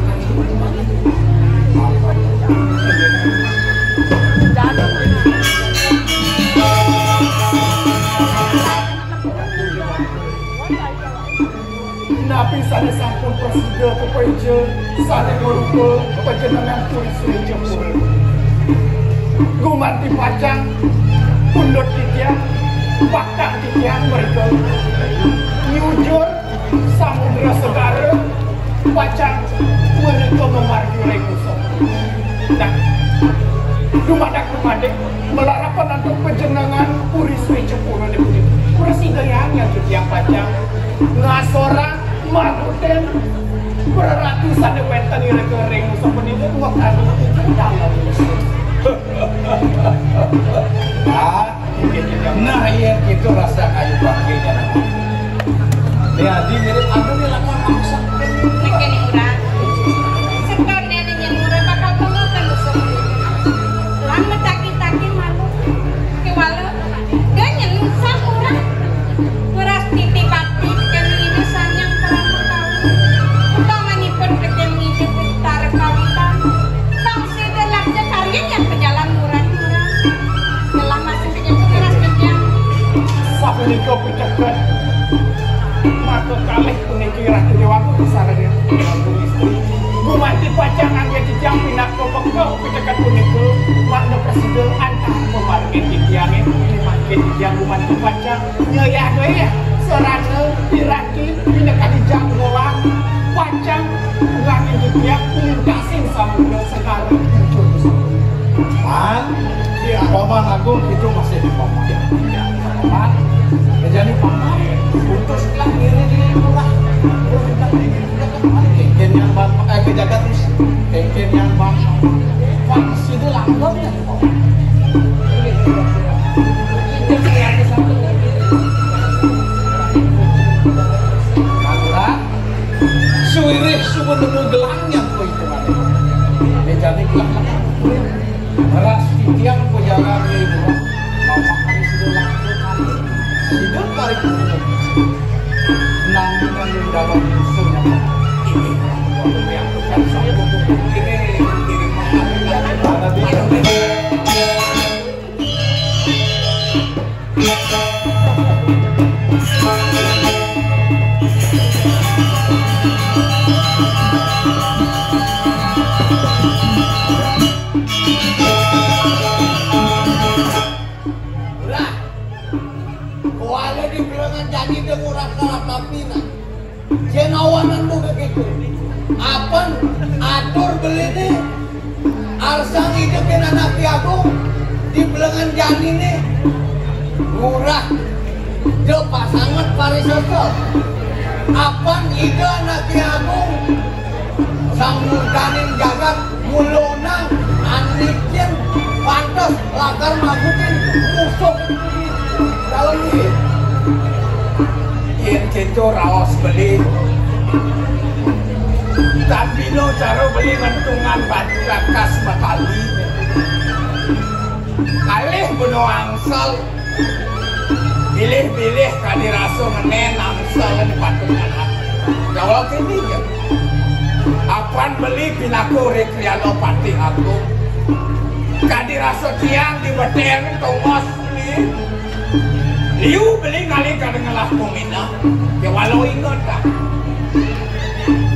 Napi sané sampun prasida pepeja sané marupa pajenengan Puri Sri Jepun. Gumanti pacang pundut titiang, bakta titiang mrika nyujur Samudra Segara pacang punika mamargi ring musuh. Nah, dumadak dumadik malarapan antuk panjenengan Puri Sri Jepun puniki. Prasidayang yen titiang pacang ngasorang magutin praratu sané wénten irika ring musuh puniki, wektu ing dalem musuh. Ah, Nah, yén kéto rasa kayu bangké. Dadi mirip anu né lakar masak. Mangké né murah. Setor né né nyén murah bakal temu kan musuh. Lan mataki-taki malu. Kéwala. Dia nyén usah murah. Ngeras titi bakti kén Ida Sang Hyang Parama Kawi. Utamanipun kén Ida Betara Kawitan. Bangsa Ida lakja karya nyén pajalan murah-murah. Telah masih Ras Genjang. Sapunika piteket maka kalih puniki Ratu Déwata sareng Ratu Istri. Gumanti pacang nganggé titiang pinaka bekal piteket punika mangda prasida antar pamargin titiangé. Mangkin titiang gumanti pacang nyayadaya sarana piranti pinaka dijak ngolah pacang nganggé titiang nglintasi samudra. Paman, Paman Agung itu masih di Paman. Paman, jadi Paman, untuk setelah diri di murah. Kengken yang bang, eh, ke jagat terus. Kengken yang bang. Pak, situ langgam ya. Paman. Lurah, suwirih suba nemu gelang nyang kuwi. Mejane gelang. Ras titiang pajalan ibu. Bapak kami sudah langsung kami. Hidup tarik. Nang nang dalam musuhnya. Ini yang tukang saya ini. Ini. Lah, kuala di belengan jadi denguran kalap api, nah. Yén awanan buka kéto. Apan atur beliné arsang Ida Anaké Agung di belengan janiné. Murah. Ida pasanget parisesa. Apan Ida Anaké Agung, Sang Murdaning Jagat, Mula nang anikin pantes lakar magutin musuh dalem diri. Yén kéto raos beli, tan bina cara beli ngentungan batu rakas matali. Kalih bena angsal, bilih-bilih kadi rasa ngenén angsal di patungan ati. Jawab ini ya. Apan beli pinaka Kriana Patih Agung. Kadi rasa tiang di beteng tongos ini. Liu beli ngalih kada ngelah peminah. Ya walau ingat dah.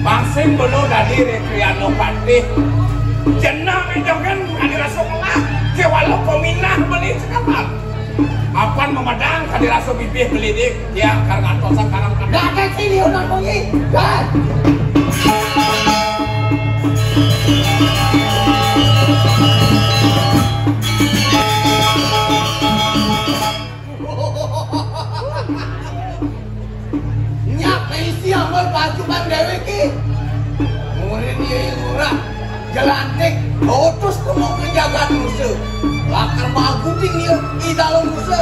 Bang sing beno dadi Kriana Patih. Jeneng idogen kadi rasa ngelah. Ya walau peminah beli sekarang. Apan memedang kadi rasa bibih beli dik. Tiang kar ngantosan karang. Datang sini orang bunyi. Dah. Nyak isi ambal pasukan déwék ki. Murid Nyai Lurah jelantik utus Kan rusa. Lakar maguting dia, i dalem rusa.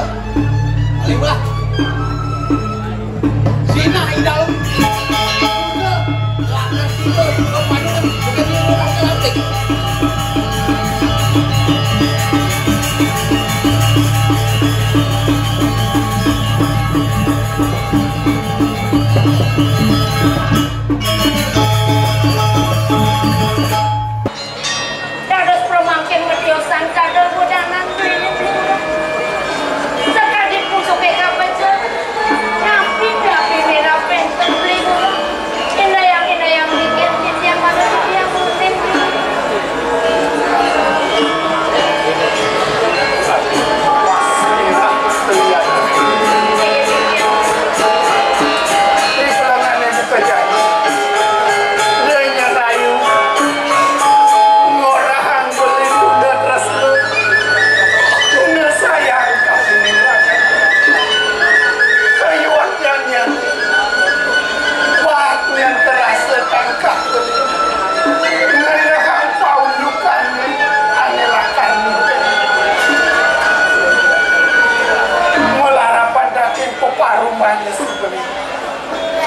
Paling lah. Sinah i dalem rusa. Lakar rusa. Kau pandang, bukan dia orang kelantik. Dados pramangkin ngetiosan kadel wedanan Beli Lurah. Sakadi putuke kabeja, napi-napi mirah penten Beli Lurah. Indayang-indayang bikin titiang pada titiang rutin. Di pelengane buka jani. Dia nyerayu. Ngorahang beli tunda tresna. Tunda sayang kasih. Kayuan nyanyian. Wah, nyen terasa tangkah beli. Ngenehang paundukan ane lakar mudeng. Malarapan daging peparumane si beli.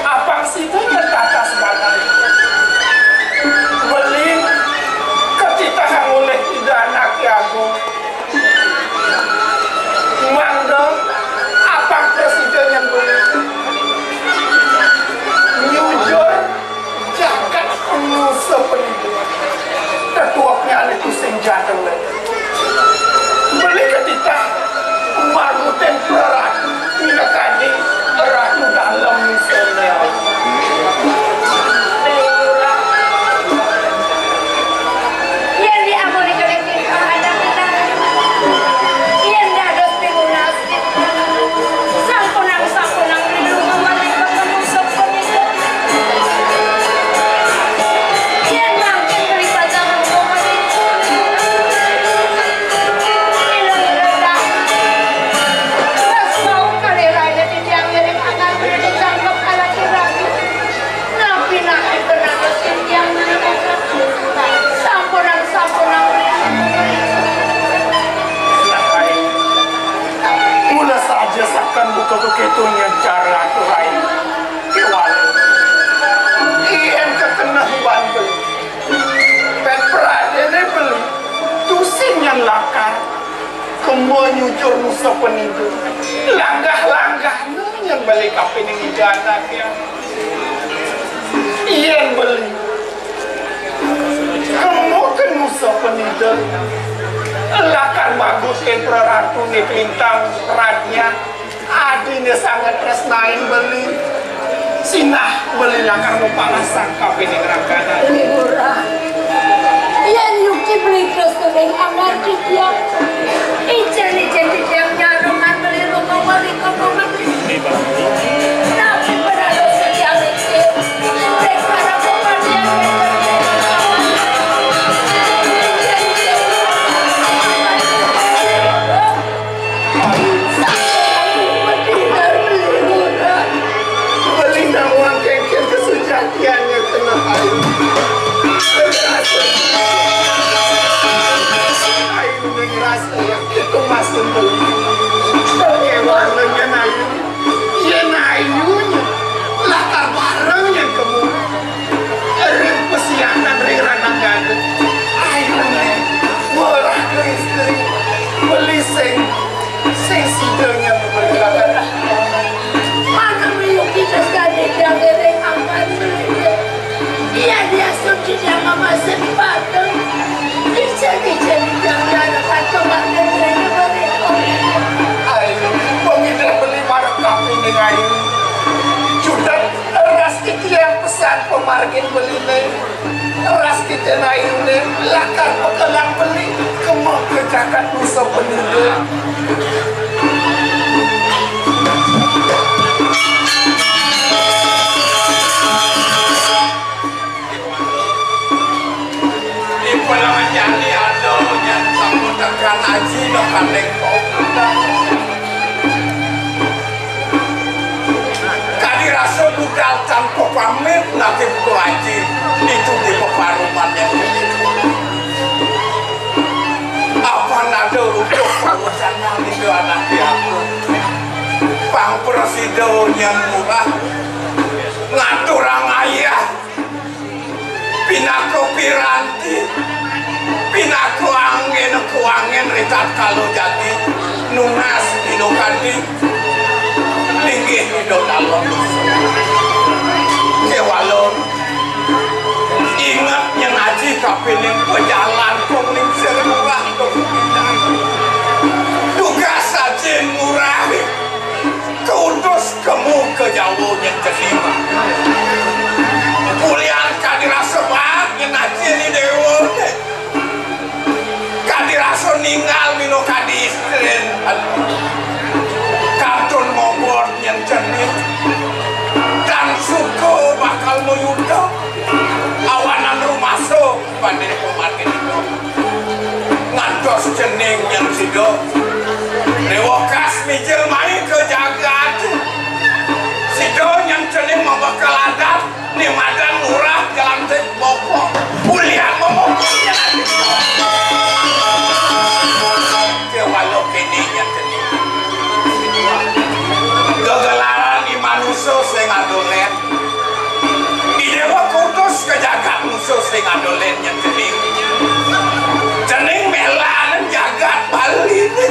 Apang sida nyen tatas banget. Beli ketitahang oleh Ida Anake Agung. Mangda apang prasida nyen beli. Nyujur jagat nusa penida. Tetueknyane tusing jadel. Beli ketitah magutin praratu minakadi ratu dalem nusa. Yen di amune Yen dados pinunas, sampunang, sampunang rindu mawali ketemu sapunika. Yen mangkin kalipatan mawali, ila ira dah. Terus mau kalirane titiang ngiring angan beli ditangkep ala kirani. Napi-napi benados titiang menika. Sampunang, sampunang. Mula saja sakan buka beketunya cara aturai. Kiwala. Ien kekeneh iban beli. Pet pradene beli. Tusing nyen lakar. Kema nyujur nusa penida. Langgah-langgahne nyen beli kapining ida anake. Yen beli. Kema ke nusa penida. Lakar magutin praratune Klintang Pradnya. Adine sanget tresnain beli. Sinah beli lakar mapalasang kapining rakanan. Beli Lurah. Yen yuki beli terus kening angan titiang. Ijen-ijen titiang nyarungan beli rumah wali koko beli. Napi penados titiang niki? Ring para pepatian. Beli nawang kengken kesujatiannya kena ayu. Ayu ngerasa yang itu masih beli. Kewala nyen ayu. Yen ayune lakar bareng yen kemu. Ring pesianan ring ranang gandum. Ayune ngorahke istri. Beli sing, sing sida nyen beli lakar. Manah miyuki tresnane tiang ring angkane. Iya, dia suci dia mama sempateng. Ijen-ijen yang diadakan kemarin dari mereka. Ayo, pengidap beli marek kapining ayu. Judet ras titiang pesan pemargin beline. Ras titiang ayune lakar pekelang beli. Kema ke jagat nusa penida. Ipun lawan jani ada nyen sampun tekan aji no kandeng kau. Kadi rasa budal tanpa pamit nanti buku aji itu di peparuman yang Anaké aku, pang prasida nyén murah, ngaturang ayah, pinaka piranti, pinaka anggén kuanggén ritatkala jagi nunas dina kadi, linggih Ida Dalem. Kéwala inget nyén aji kapining pajalan panglingsir murah. Tugas aji murah kautus kemu ka Jawa nyén cening. Ulian kadi rasa baat nyén aji ni déwa. Kadi rasa ninggal mino kadi istrin. Kantun ngobot nyén cening. Tan suka bakal mayuda. Awanan rumasa banding pamatin ida. Ngantos cening nyén sida. Déwa kas mijil mai ka jagat. Sida nyén cening mabekel adat. Né madan lurah jalan sing bokok. Ulian mamukul jalan sing bokok. Kéwala kéné nyén cening. Gegelaran i manusa sing adolen. I déwa kutus ka jagat manusa sing adolen nyén cening. Cening mélanin jagat Bali né.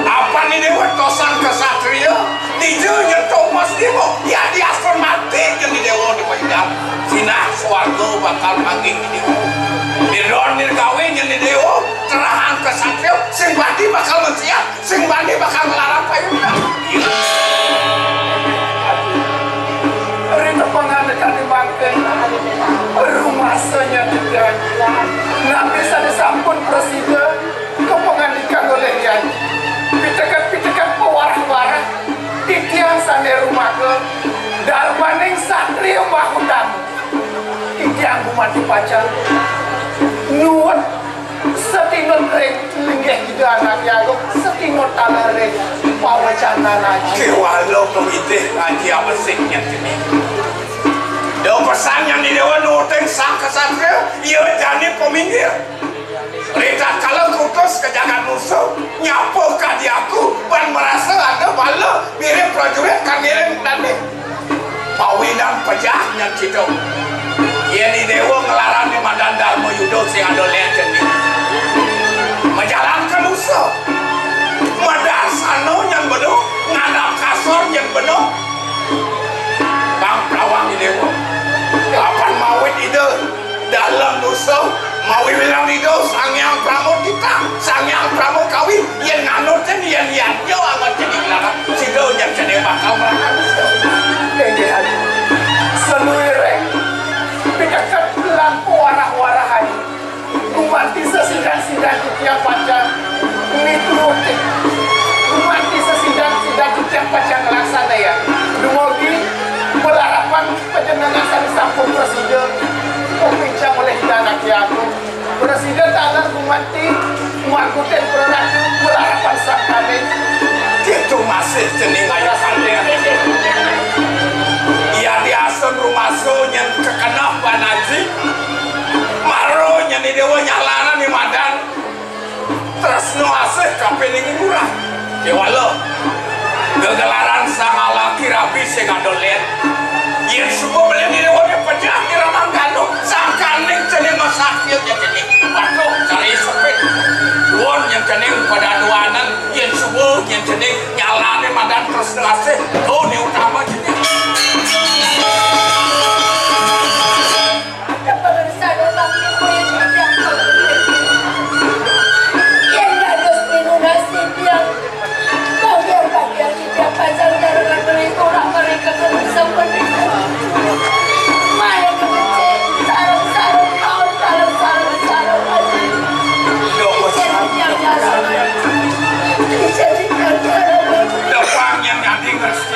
Apan i déwa tosang ksatria. Dija nyén tomas déwa, ya diasun mati nyén i déwa di panyang. Sinah swarga bakal manggih i déwa. Didon dirgawé nyén i déwa, terahang ksatria, sing bani bakal mensiat, sing bani bakal nglarang payuda. Rita pangandikan di mangkin, rumasa nyén titiang. Napi sané sampun prasida, kapangandikan olih Hyang. Piteket-piteket pawarah-warah, titiang sané rumaga, darmaning satria mahutama. Titiang gumanti pacang nuwun satinut ring linggih Ida Anaké Agung, satinut taler ring pawacanan aji. Kéwala pamidih aji abesik nyén cening. Da pesan nyén i déwa nuting sang ksatria, ia jani paminggir. Ritatkala kutus ka jagat manusa, nyapa kadi aku, ban marasa ada bala ngiring prajurit kang ngiring dadi. Pawinan pejah nyén sida. Yén i déwa nglarang né madan Darma Yuda sing ada lén cening. Majalan ka manusa. Madarsana nyén bena, ngadap kasor nyén bena. Bang prawang i déwa. Apan mawit ida Dalem dosa, mawinan Ida Sang Hyang Pramotita, Sang Hyang Pramakawi, yén nganutin, yén yadnya anget jadi ilalang, sida nyén jadi bakal melarat. Inggih, Adi. Saluiring piteket lan pawarah-warah, Adi. Gumanti sesidan-sidan titiang pacang miturutin. Gumanti sesidan-sidan titiang pacang nglaksanayang. Dumugi malarapan panjenengan sané sampun prasida kapincang olih Ida Anaké Agung. Prasida taler gumanti mangkutin praratu malarapan sangkaning. Kéto masih cening ayu kalian. Yadiasun rumasa nyén kekeneh banaji. Mara nyén i déwa nyalaran i madan tresna asih kapining i lurah. Kéwala gegelaran sang alaki rabi sing ada lén. Yén suba beli i déwa pejah kira mangganu, sangkaning cening masakit ya cening. Waduh, cari sepit. Duun nyén cening pada duanan, yén suba nyén cening nyalané madan tresna asih. Tuh, ni utama cening. Depang yang nanti ngerti.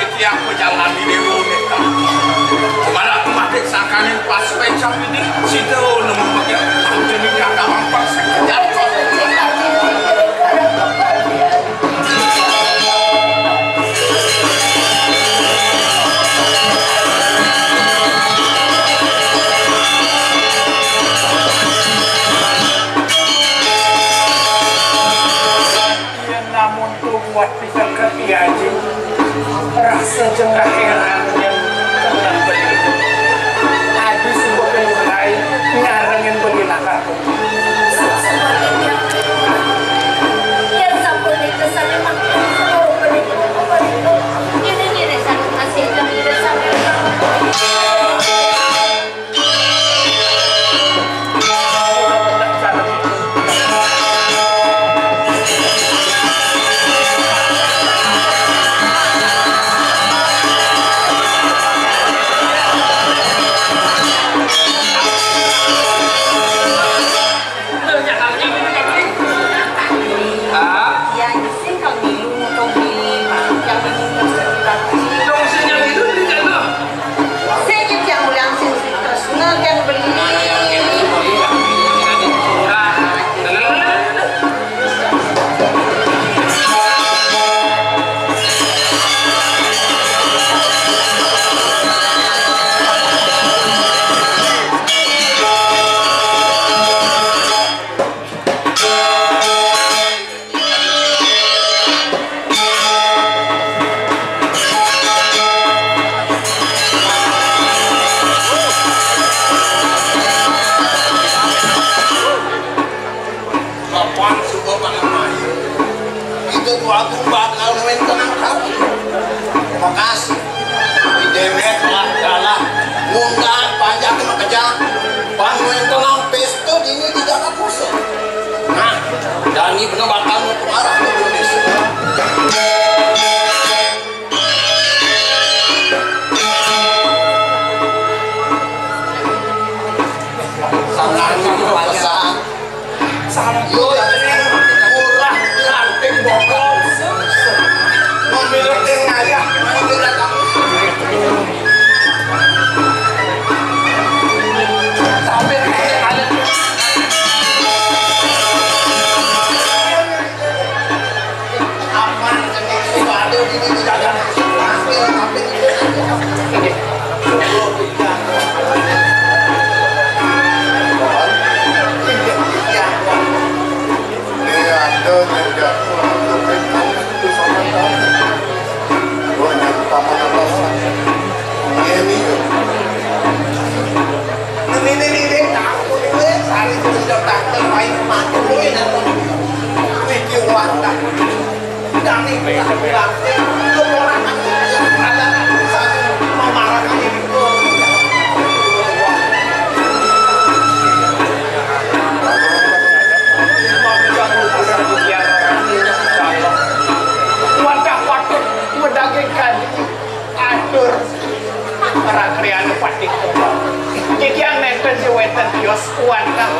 Kuat pisan ka Ki Aji, rasa jeung kahéranna nyieun beli. Aduh, sumpah, nyarengin beli nakar. Yén sampun nikasan mah, suruh beli, beli. Ini, ini, sakit masih, ini, sakit. Hah? Yang isi kang milu, motor beli, yang penting terus kita. Dong, sing yang itu beli kan, loh? Sing yang ulang, sing terus, nah, yang beli. Nah, yang beli, beli, yang beli, yang beli, murah. Nah, nah, nah, nah, nah. Kapan suba panamai? Itu tuh aku bakal main tenang kamu. Makasih. Di demet lah, kalah. Ngundang panjang sama kejam. Pan main tenang, pesta ini di Jakarta Pusat. Nah, Dani bener bakal mau pengarah ke Indonesia. Sama pesan. Yo, murah, lantik, bokol. Mobil yang ngayah, mobil datang. Tapi ada. Ini, ini, ini, ini, aku ini, weh, sehari itu sudah datang, main mati, weh, dan mikir warga. Dan ini, aku bilang, eh, lu orang aku yang ada, saya memarahkan ini, tuh. Wadah patut medagingkan atur. Para kriana patih tembang. Titiang nénten di wénten tios wantah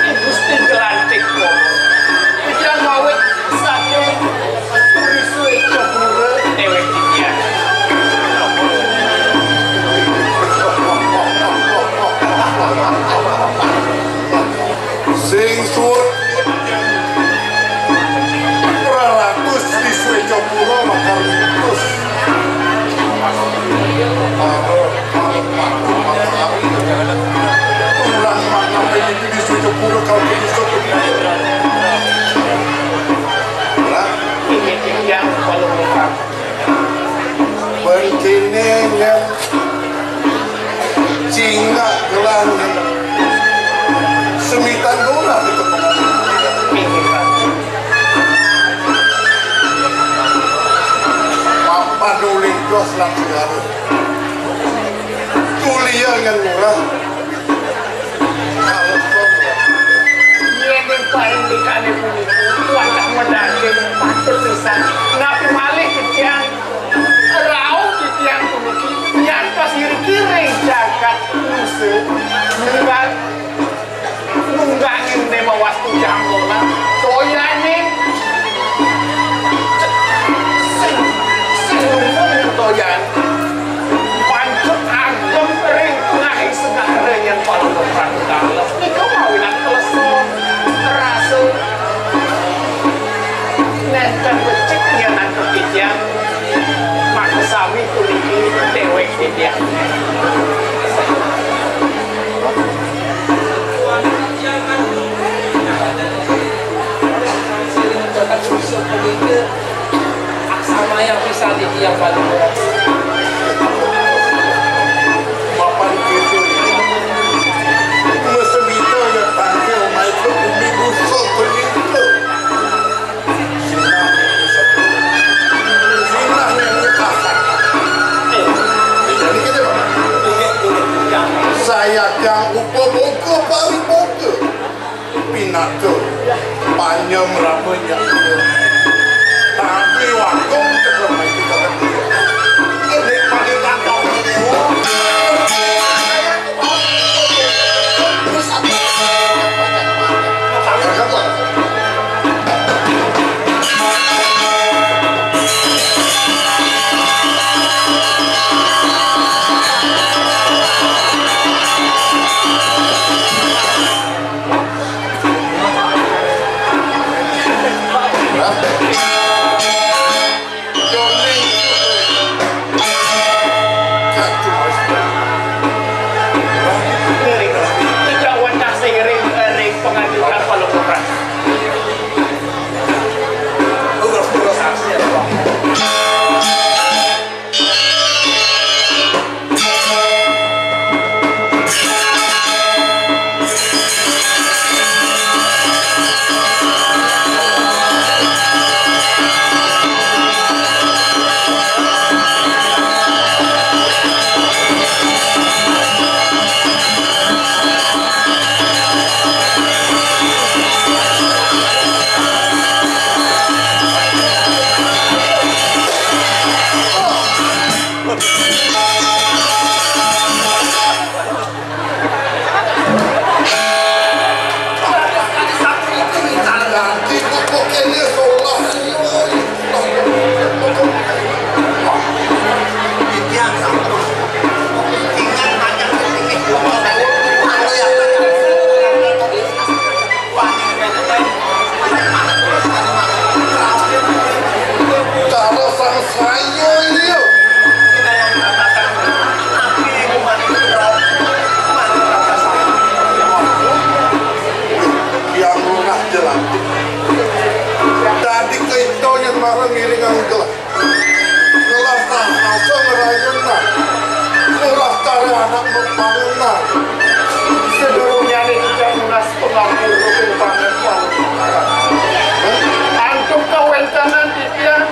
I Gusti Jelantik Bogor. Titiang mawit saking Turi Suécapura déwék titiang. Sing suwun. Raratus di Suécapura bakal mitus. Tulang manampe di Suécapura kalau mitus. Lah, ini yang perlu. Bén kéné nyén cingak gelang semitan dolar itu. Papan uling dos lan segala. Tulia nyén murah. Yén ing paindikané puniki, wantah medaging patut pisan. Napi malih titiang rauh titiang puniki, nyantos iri-iri jagat nusa, nunggang, nunggangin déwa wastu janggolan, toyaning, sing, sing nunggung toyan. Pancet ageng ring tengahing segara nyén Palungguh Ratu Dalem. Nika mawinan kleson rasa nénten becik nyén antuk titiang. Makasami puniki déwék titiang. Titiang Palungguh. Bapak gitu. Mesemita ya tangkil main ke bumi busuk begitu. Sinah yang dikasar. Eh, jadi gitu, Pak. Saya yang upo bongko pari bongko. Pinaka panyem ramanya. Tapi waktu cekal main di kota dia. Ini paling gampang ini. Tidak wantah seiring ring penganjuran palungguh. Cara sang saya ini, yuk. Yang lunah jalan. Tadi kita yang marah ngiringan gelah. Ngelah nah, asa ngerayun nah. Ngelah cari anak membangun nah. Sedurungnya ini tidak lunas pengampun rukun banget, Pak. Antuk kawentenan titiang,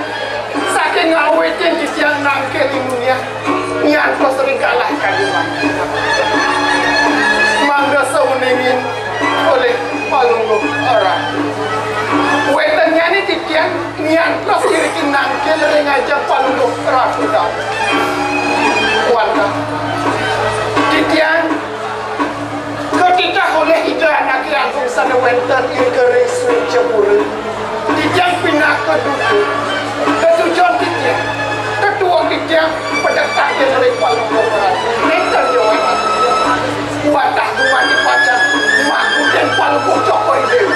saking ngawitin titiang nangkil imunia, nyantos ring galah kaliwat. Mangda sauningin olih Palungguh Ratu. Wetennyane titiang nyantos irikin nangkil ring ajeng Palungguh Ratu Daud. Wantah titiang katitah olih Ida Anake Agung sane wenten ing Keris Wijapura. Titiang pinaka duta. Tetujon titiang. Tetuong titiang pedek tangkil ring Palungguh Ratu. Nenten yo. Watah gumanti pacang makutin Palungguh Cokor I Dewa.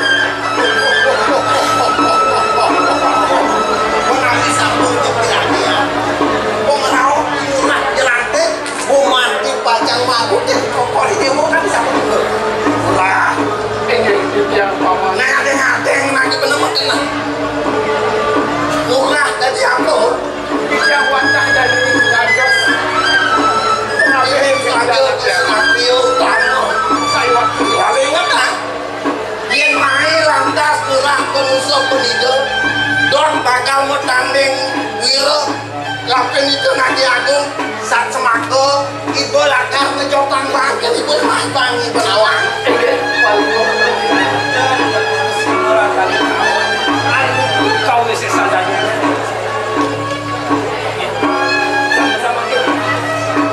Menawi sampun kepirangian, wong rauh murah jelantik. Gumanti pacang mabutin Cokor I Dewa kan sampun. Lah, inggih titiang paman. Nah, adeng-adeng nang bener mboten nah. Murah dadi apa? Titiang wantah dadi dados. Ini saja Satrio Utama. Saya waktu. Lalu ingat nah, yen mae lantas murah penusa penida, dot bakal metanding wira. Kaping itu Nadi Agung, sat semaka, ibu lakar ngejotang bangkit, ibu mah bangi penawang. Inggih, Palungguh. Kau isi sadanya.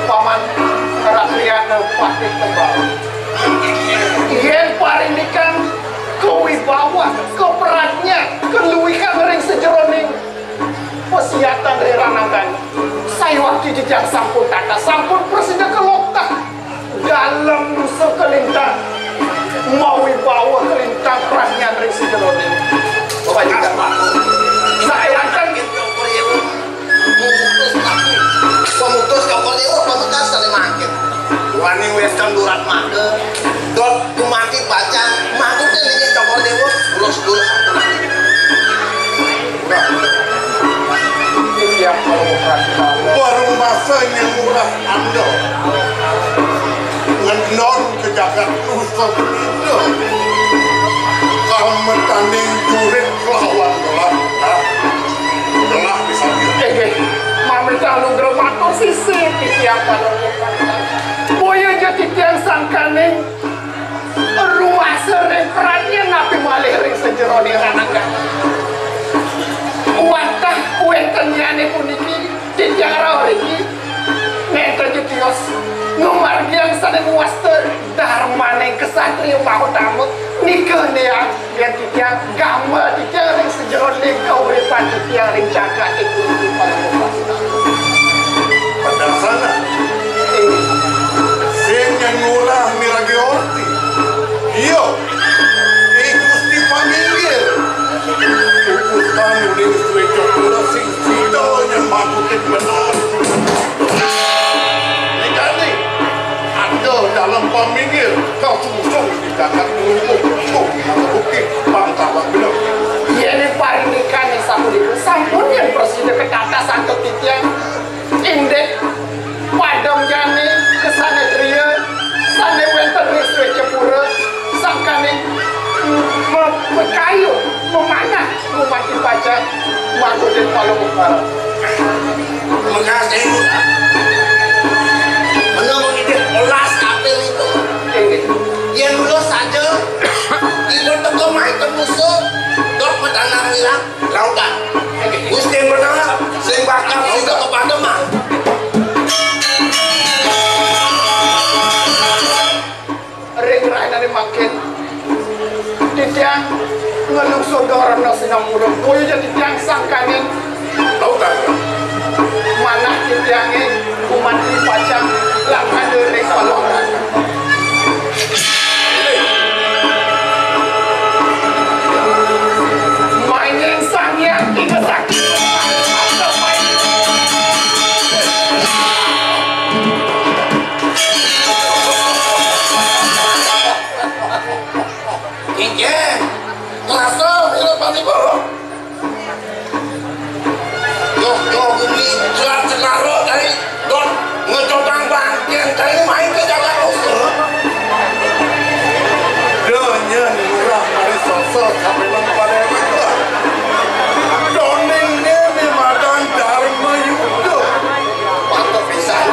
Paman Ratriana Patih Tembal. Yen parindikan kawibawan, kapradnyan, kaluwihan ring sajeroning Pasiatan ring ranagan. Sayuwakti titiang sampun tata, sampun prasida kaloktah. Dalem nusa kalintang, mawibawa kalintang pradnyan ring sajeroning. Bapak Ida. Sayanten. Pemutus Cokor Dewa, pemutus kali mangkin. Wani wis kan durat mangke. Dot gumanti pacang mangkutin iki Cokor Dewa, kula sedulur. Udah. Titiang Baru masa nyang murah anda ngendon ke jagat nusa penida. Kal metaning jurit kelawan gelah. Nah, gelah di sana. Eh, eh, mamitang lugra matur sisip titiang pada boya ja titiang sangkaning ruasa ring pradnya napi malih ring sajeroning ranagan. Wantah wéntennyane puniki titiang rauh riki nénten ja tios ngamargiang sané mawasta darmaning ksatria mahutama nika néang yén titiang gamel titiang ring sajeroning kauripan titiang ring jagat puniki. Padasana. Inggih. Sing nyang ngulah miragi orti. Iya. I Gusti paminggir. Utusan uling suéca kula sing sida nyembakutin bener. Nikani. Ada dalam paminggir. Kau sungsung di jagat lumpuh. Sungsung di bukit. Bangkawan bener. Yéning parindikan sapunika sampun yén prasida ketatas antuk titiang. Indik padem jani kesanetria sané wénten ring Swécapura sangkaning mapikayu mamanah gumanti pacang mangkutin palungguh. Makasih. Mula mengidih olas kapil itu. Inggih. Yén mula saja, ipun teka mai tembusa, dok madanang ngilang. Lautan. Gusti Menara sing bakal sida kepademan. Ring rahinané mangkin, titiang ngelungsur dorana sinamurung. Boya ja titiang sangkaning lautan. Manah titiangé gumanti pacang lakada ring palautan. Maning Sang Hyang Bima Sakti. Inggih, ngrasa ira paniku. Loh, loh, bumi jelas cenaruk tadi. Don, ngejotang bangkén tadi main ke jagat usul. Donya murah mari sosok sampai nang pada itu. Doning ini madan Dharma Yuda. Patut pisan.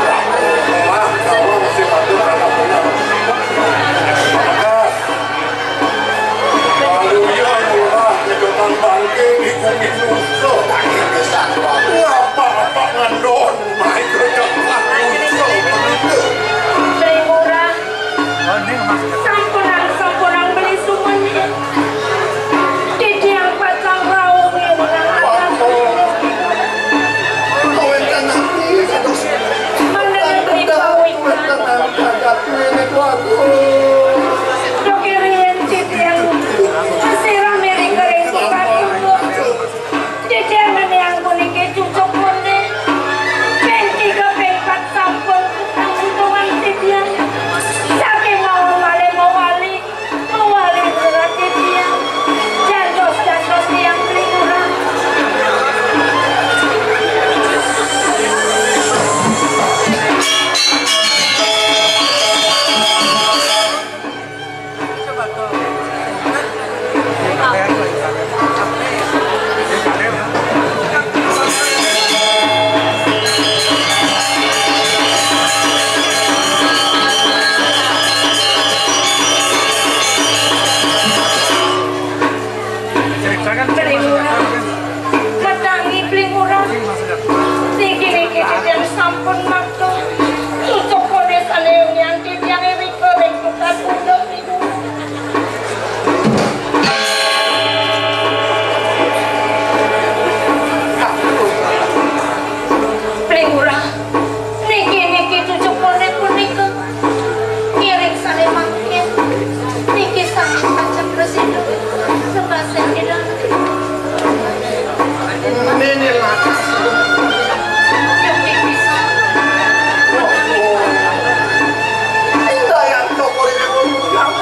Wah, kamu mesti patut anak benar. Maka Waluya murah nyedotan bangké di bumi nusa. Ngapa-apa ngandon, mai kerja nusa. Sri Murah, sampunang, sampunang beli sumen. Titiang pacang rauh ngiring anak. Kowe kan aku, aduh. Mana negeri pawikan. Duh, riyen titiang sira miring kering tipat. Titiang ngeniang puniki cucuk pune. Ping tiga, ping pat sampun tutuan titiang. Saking mawon malih mawali, mawali surat titiang. Jantos, jantos tiang pelingurang. Pelingurang. Matangi pelingurang. Niki, niki titiang sampun matur. Tutup koné sané nyang titiang ewika ring tukad unduk niku. Pelingurang. Niki, niki cucuk koné punika. Ngiring sané mangkin. Niki sané pacang prasida. Sebasen ida. Néné lakas. Niki pisan. Indayan toko rinipun pulang.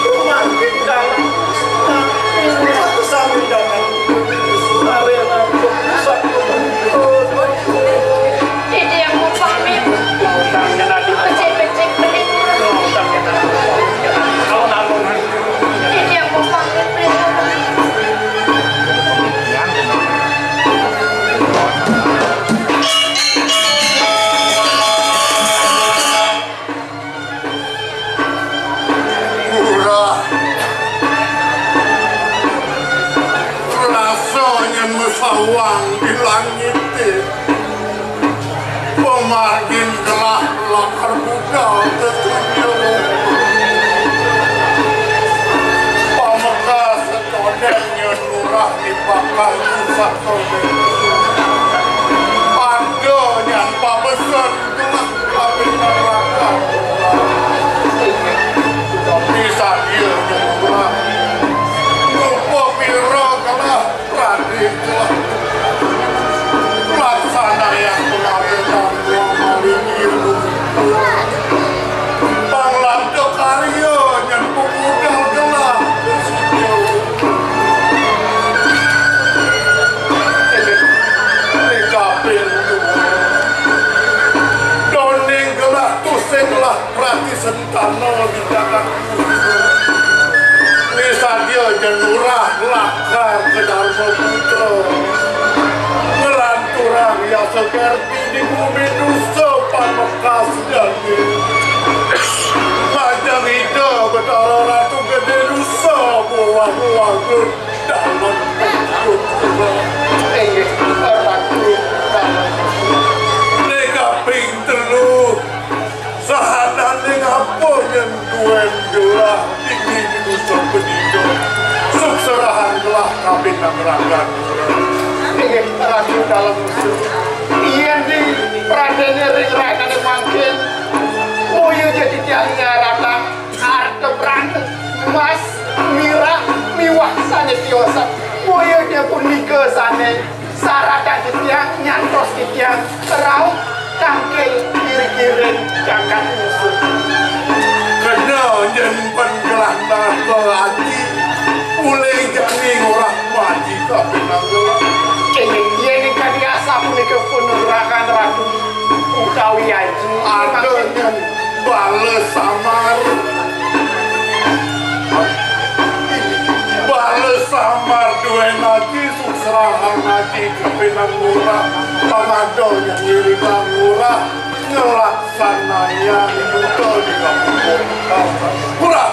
Rumangkin dalam. Satu sami datang. Sare langsung satu. Awang di langit, pamargin gelah lakar budal tetunya. Pamekas condengnya lurah di bakal susah condeng. Ada nyan pabesen gelah kaping neraka. Di sadia nyan lurah. Rupa pira gelah Raden telah laksanayang pengabdian dua malih ilmu. Panglabda karya nyen pemudal gelah. Ning kaping dua. Doning gelah tusing gelah prati sentana di jagat. Ni sadia nyen lurah lakar ka Dharma Putra. Nglanturang yasa kerti di bumi nusa pamekas jati. Majeng Ida Betara Ratu Gede nusa buah-buah dalem. Inggih, Ratu. Ning kaping telu. Sahananing apa nyen duen gelah tinggi di dusun pendidikan. Sukserahan gelah kaping nang ragan. Inggih, Ratu Dalem Usul. Yen di pradene ring rainane mangkin, boya ja titiang nyaratang arta brana, emas, mirah, miwah sane tiosan. Boya ja punika sane saratan titiang nyantos titiang rauh tangkil iri-iring jagat musuh. Kena nyen pen gelah nata aji, ulih jani ngorah maji kaping nangga. Inggih, yen kadi asapunika panugrahan Ratu utawi Aji. Ada nyen bala samar. Bala samar duen aji, sukserahan aji kaping nang lurah. Pamada nyen ngiringang lurah ngelaksanayang buta di kampung. Lurah.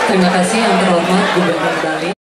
Terima kasih yang terhormat Gubernur Bali.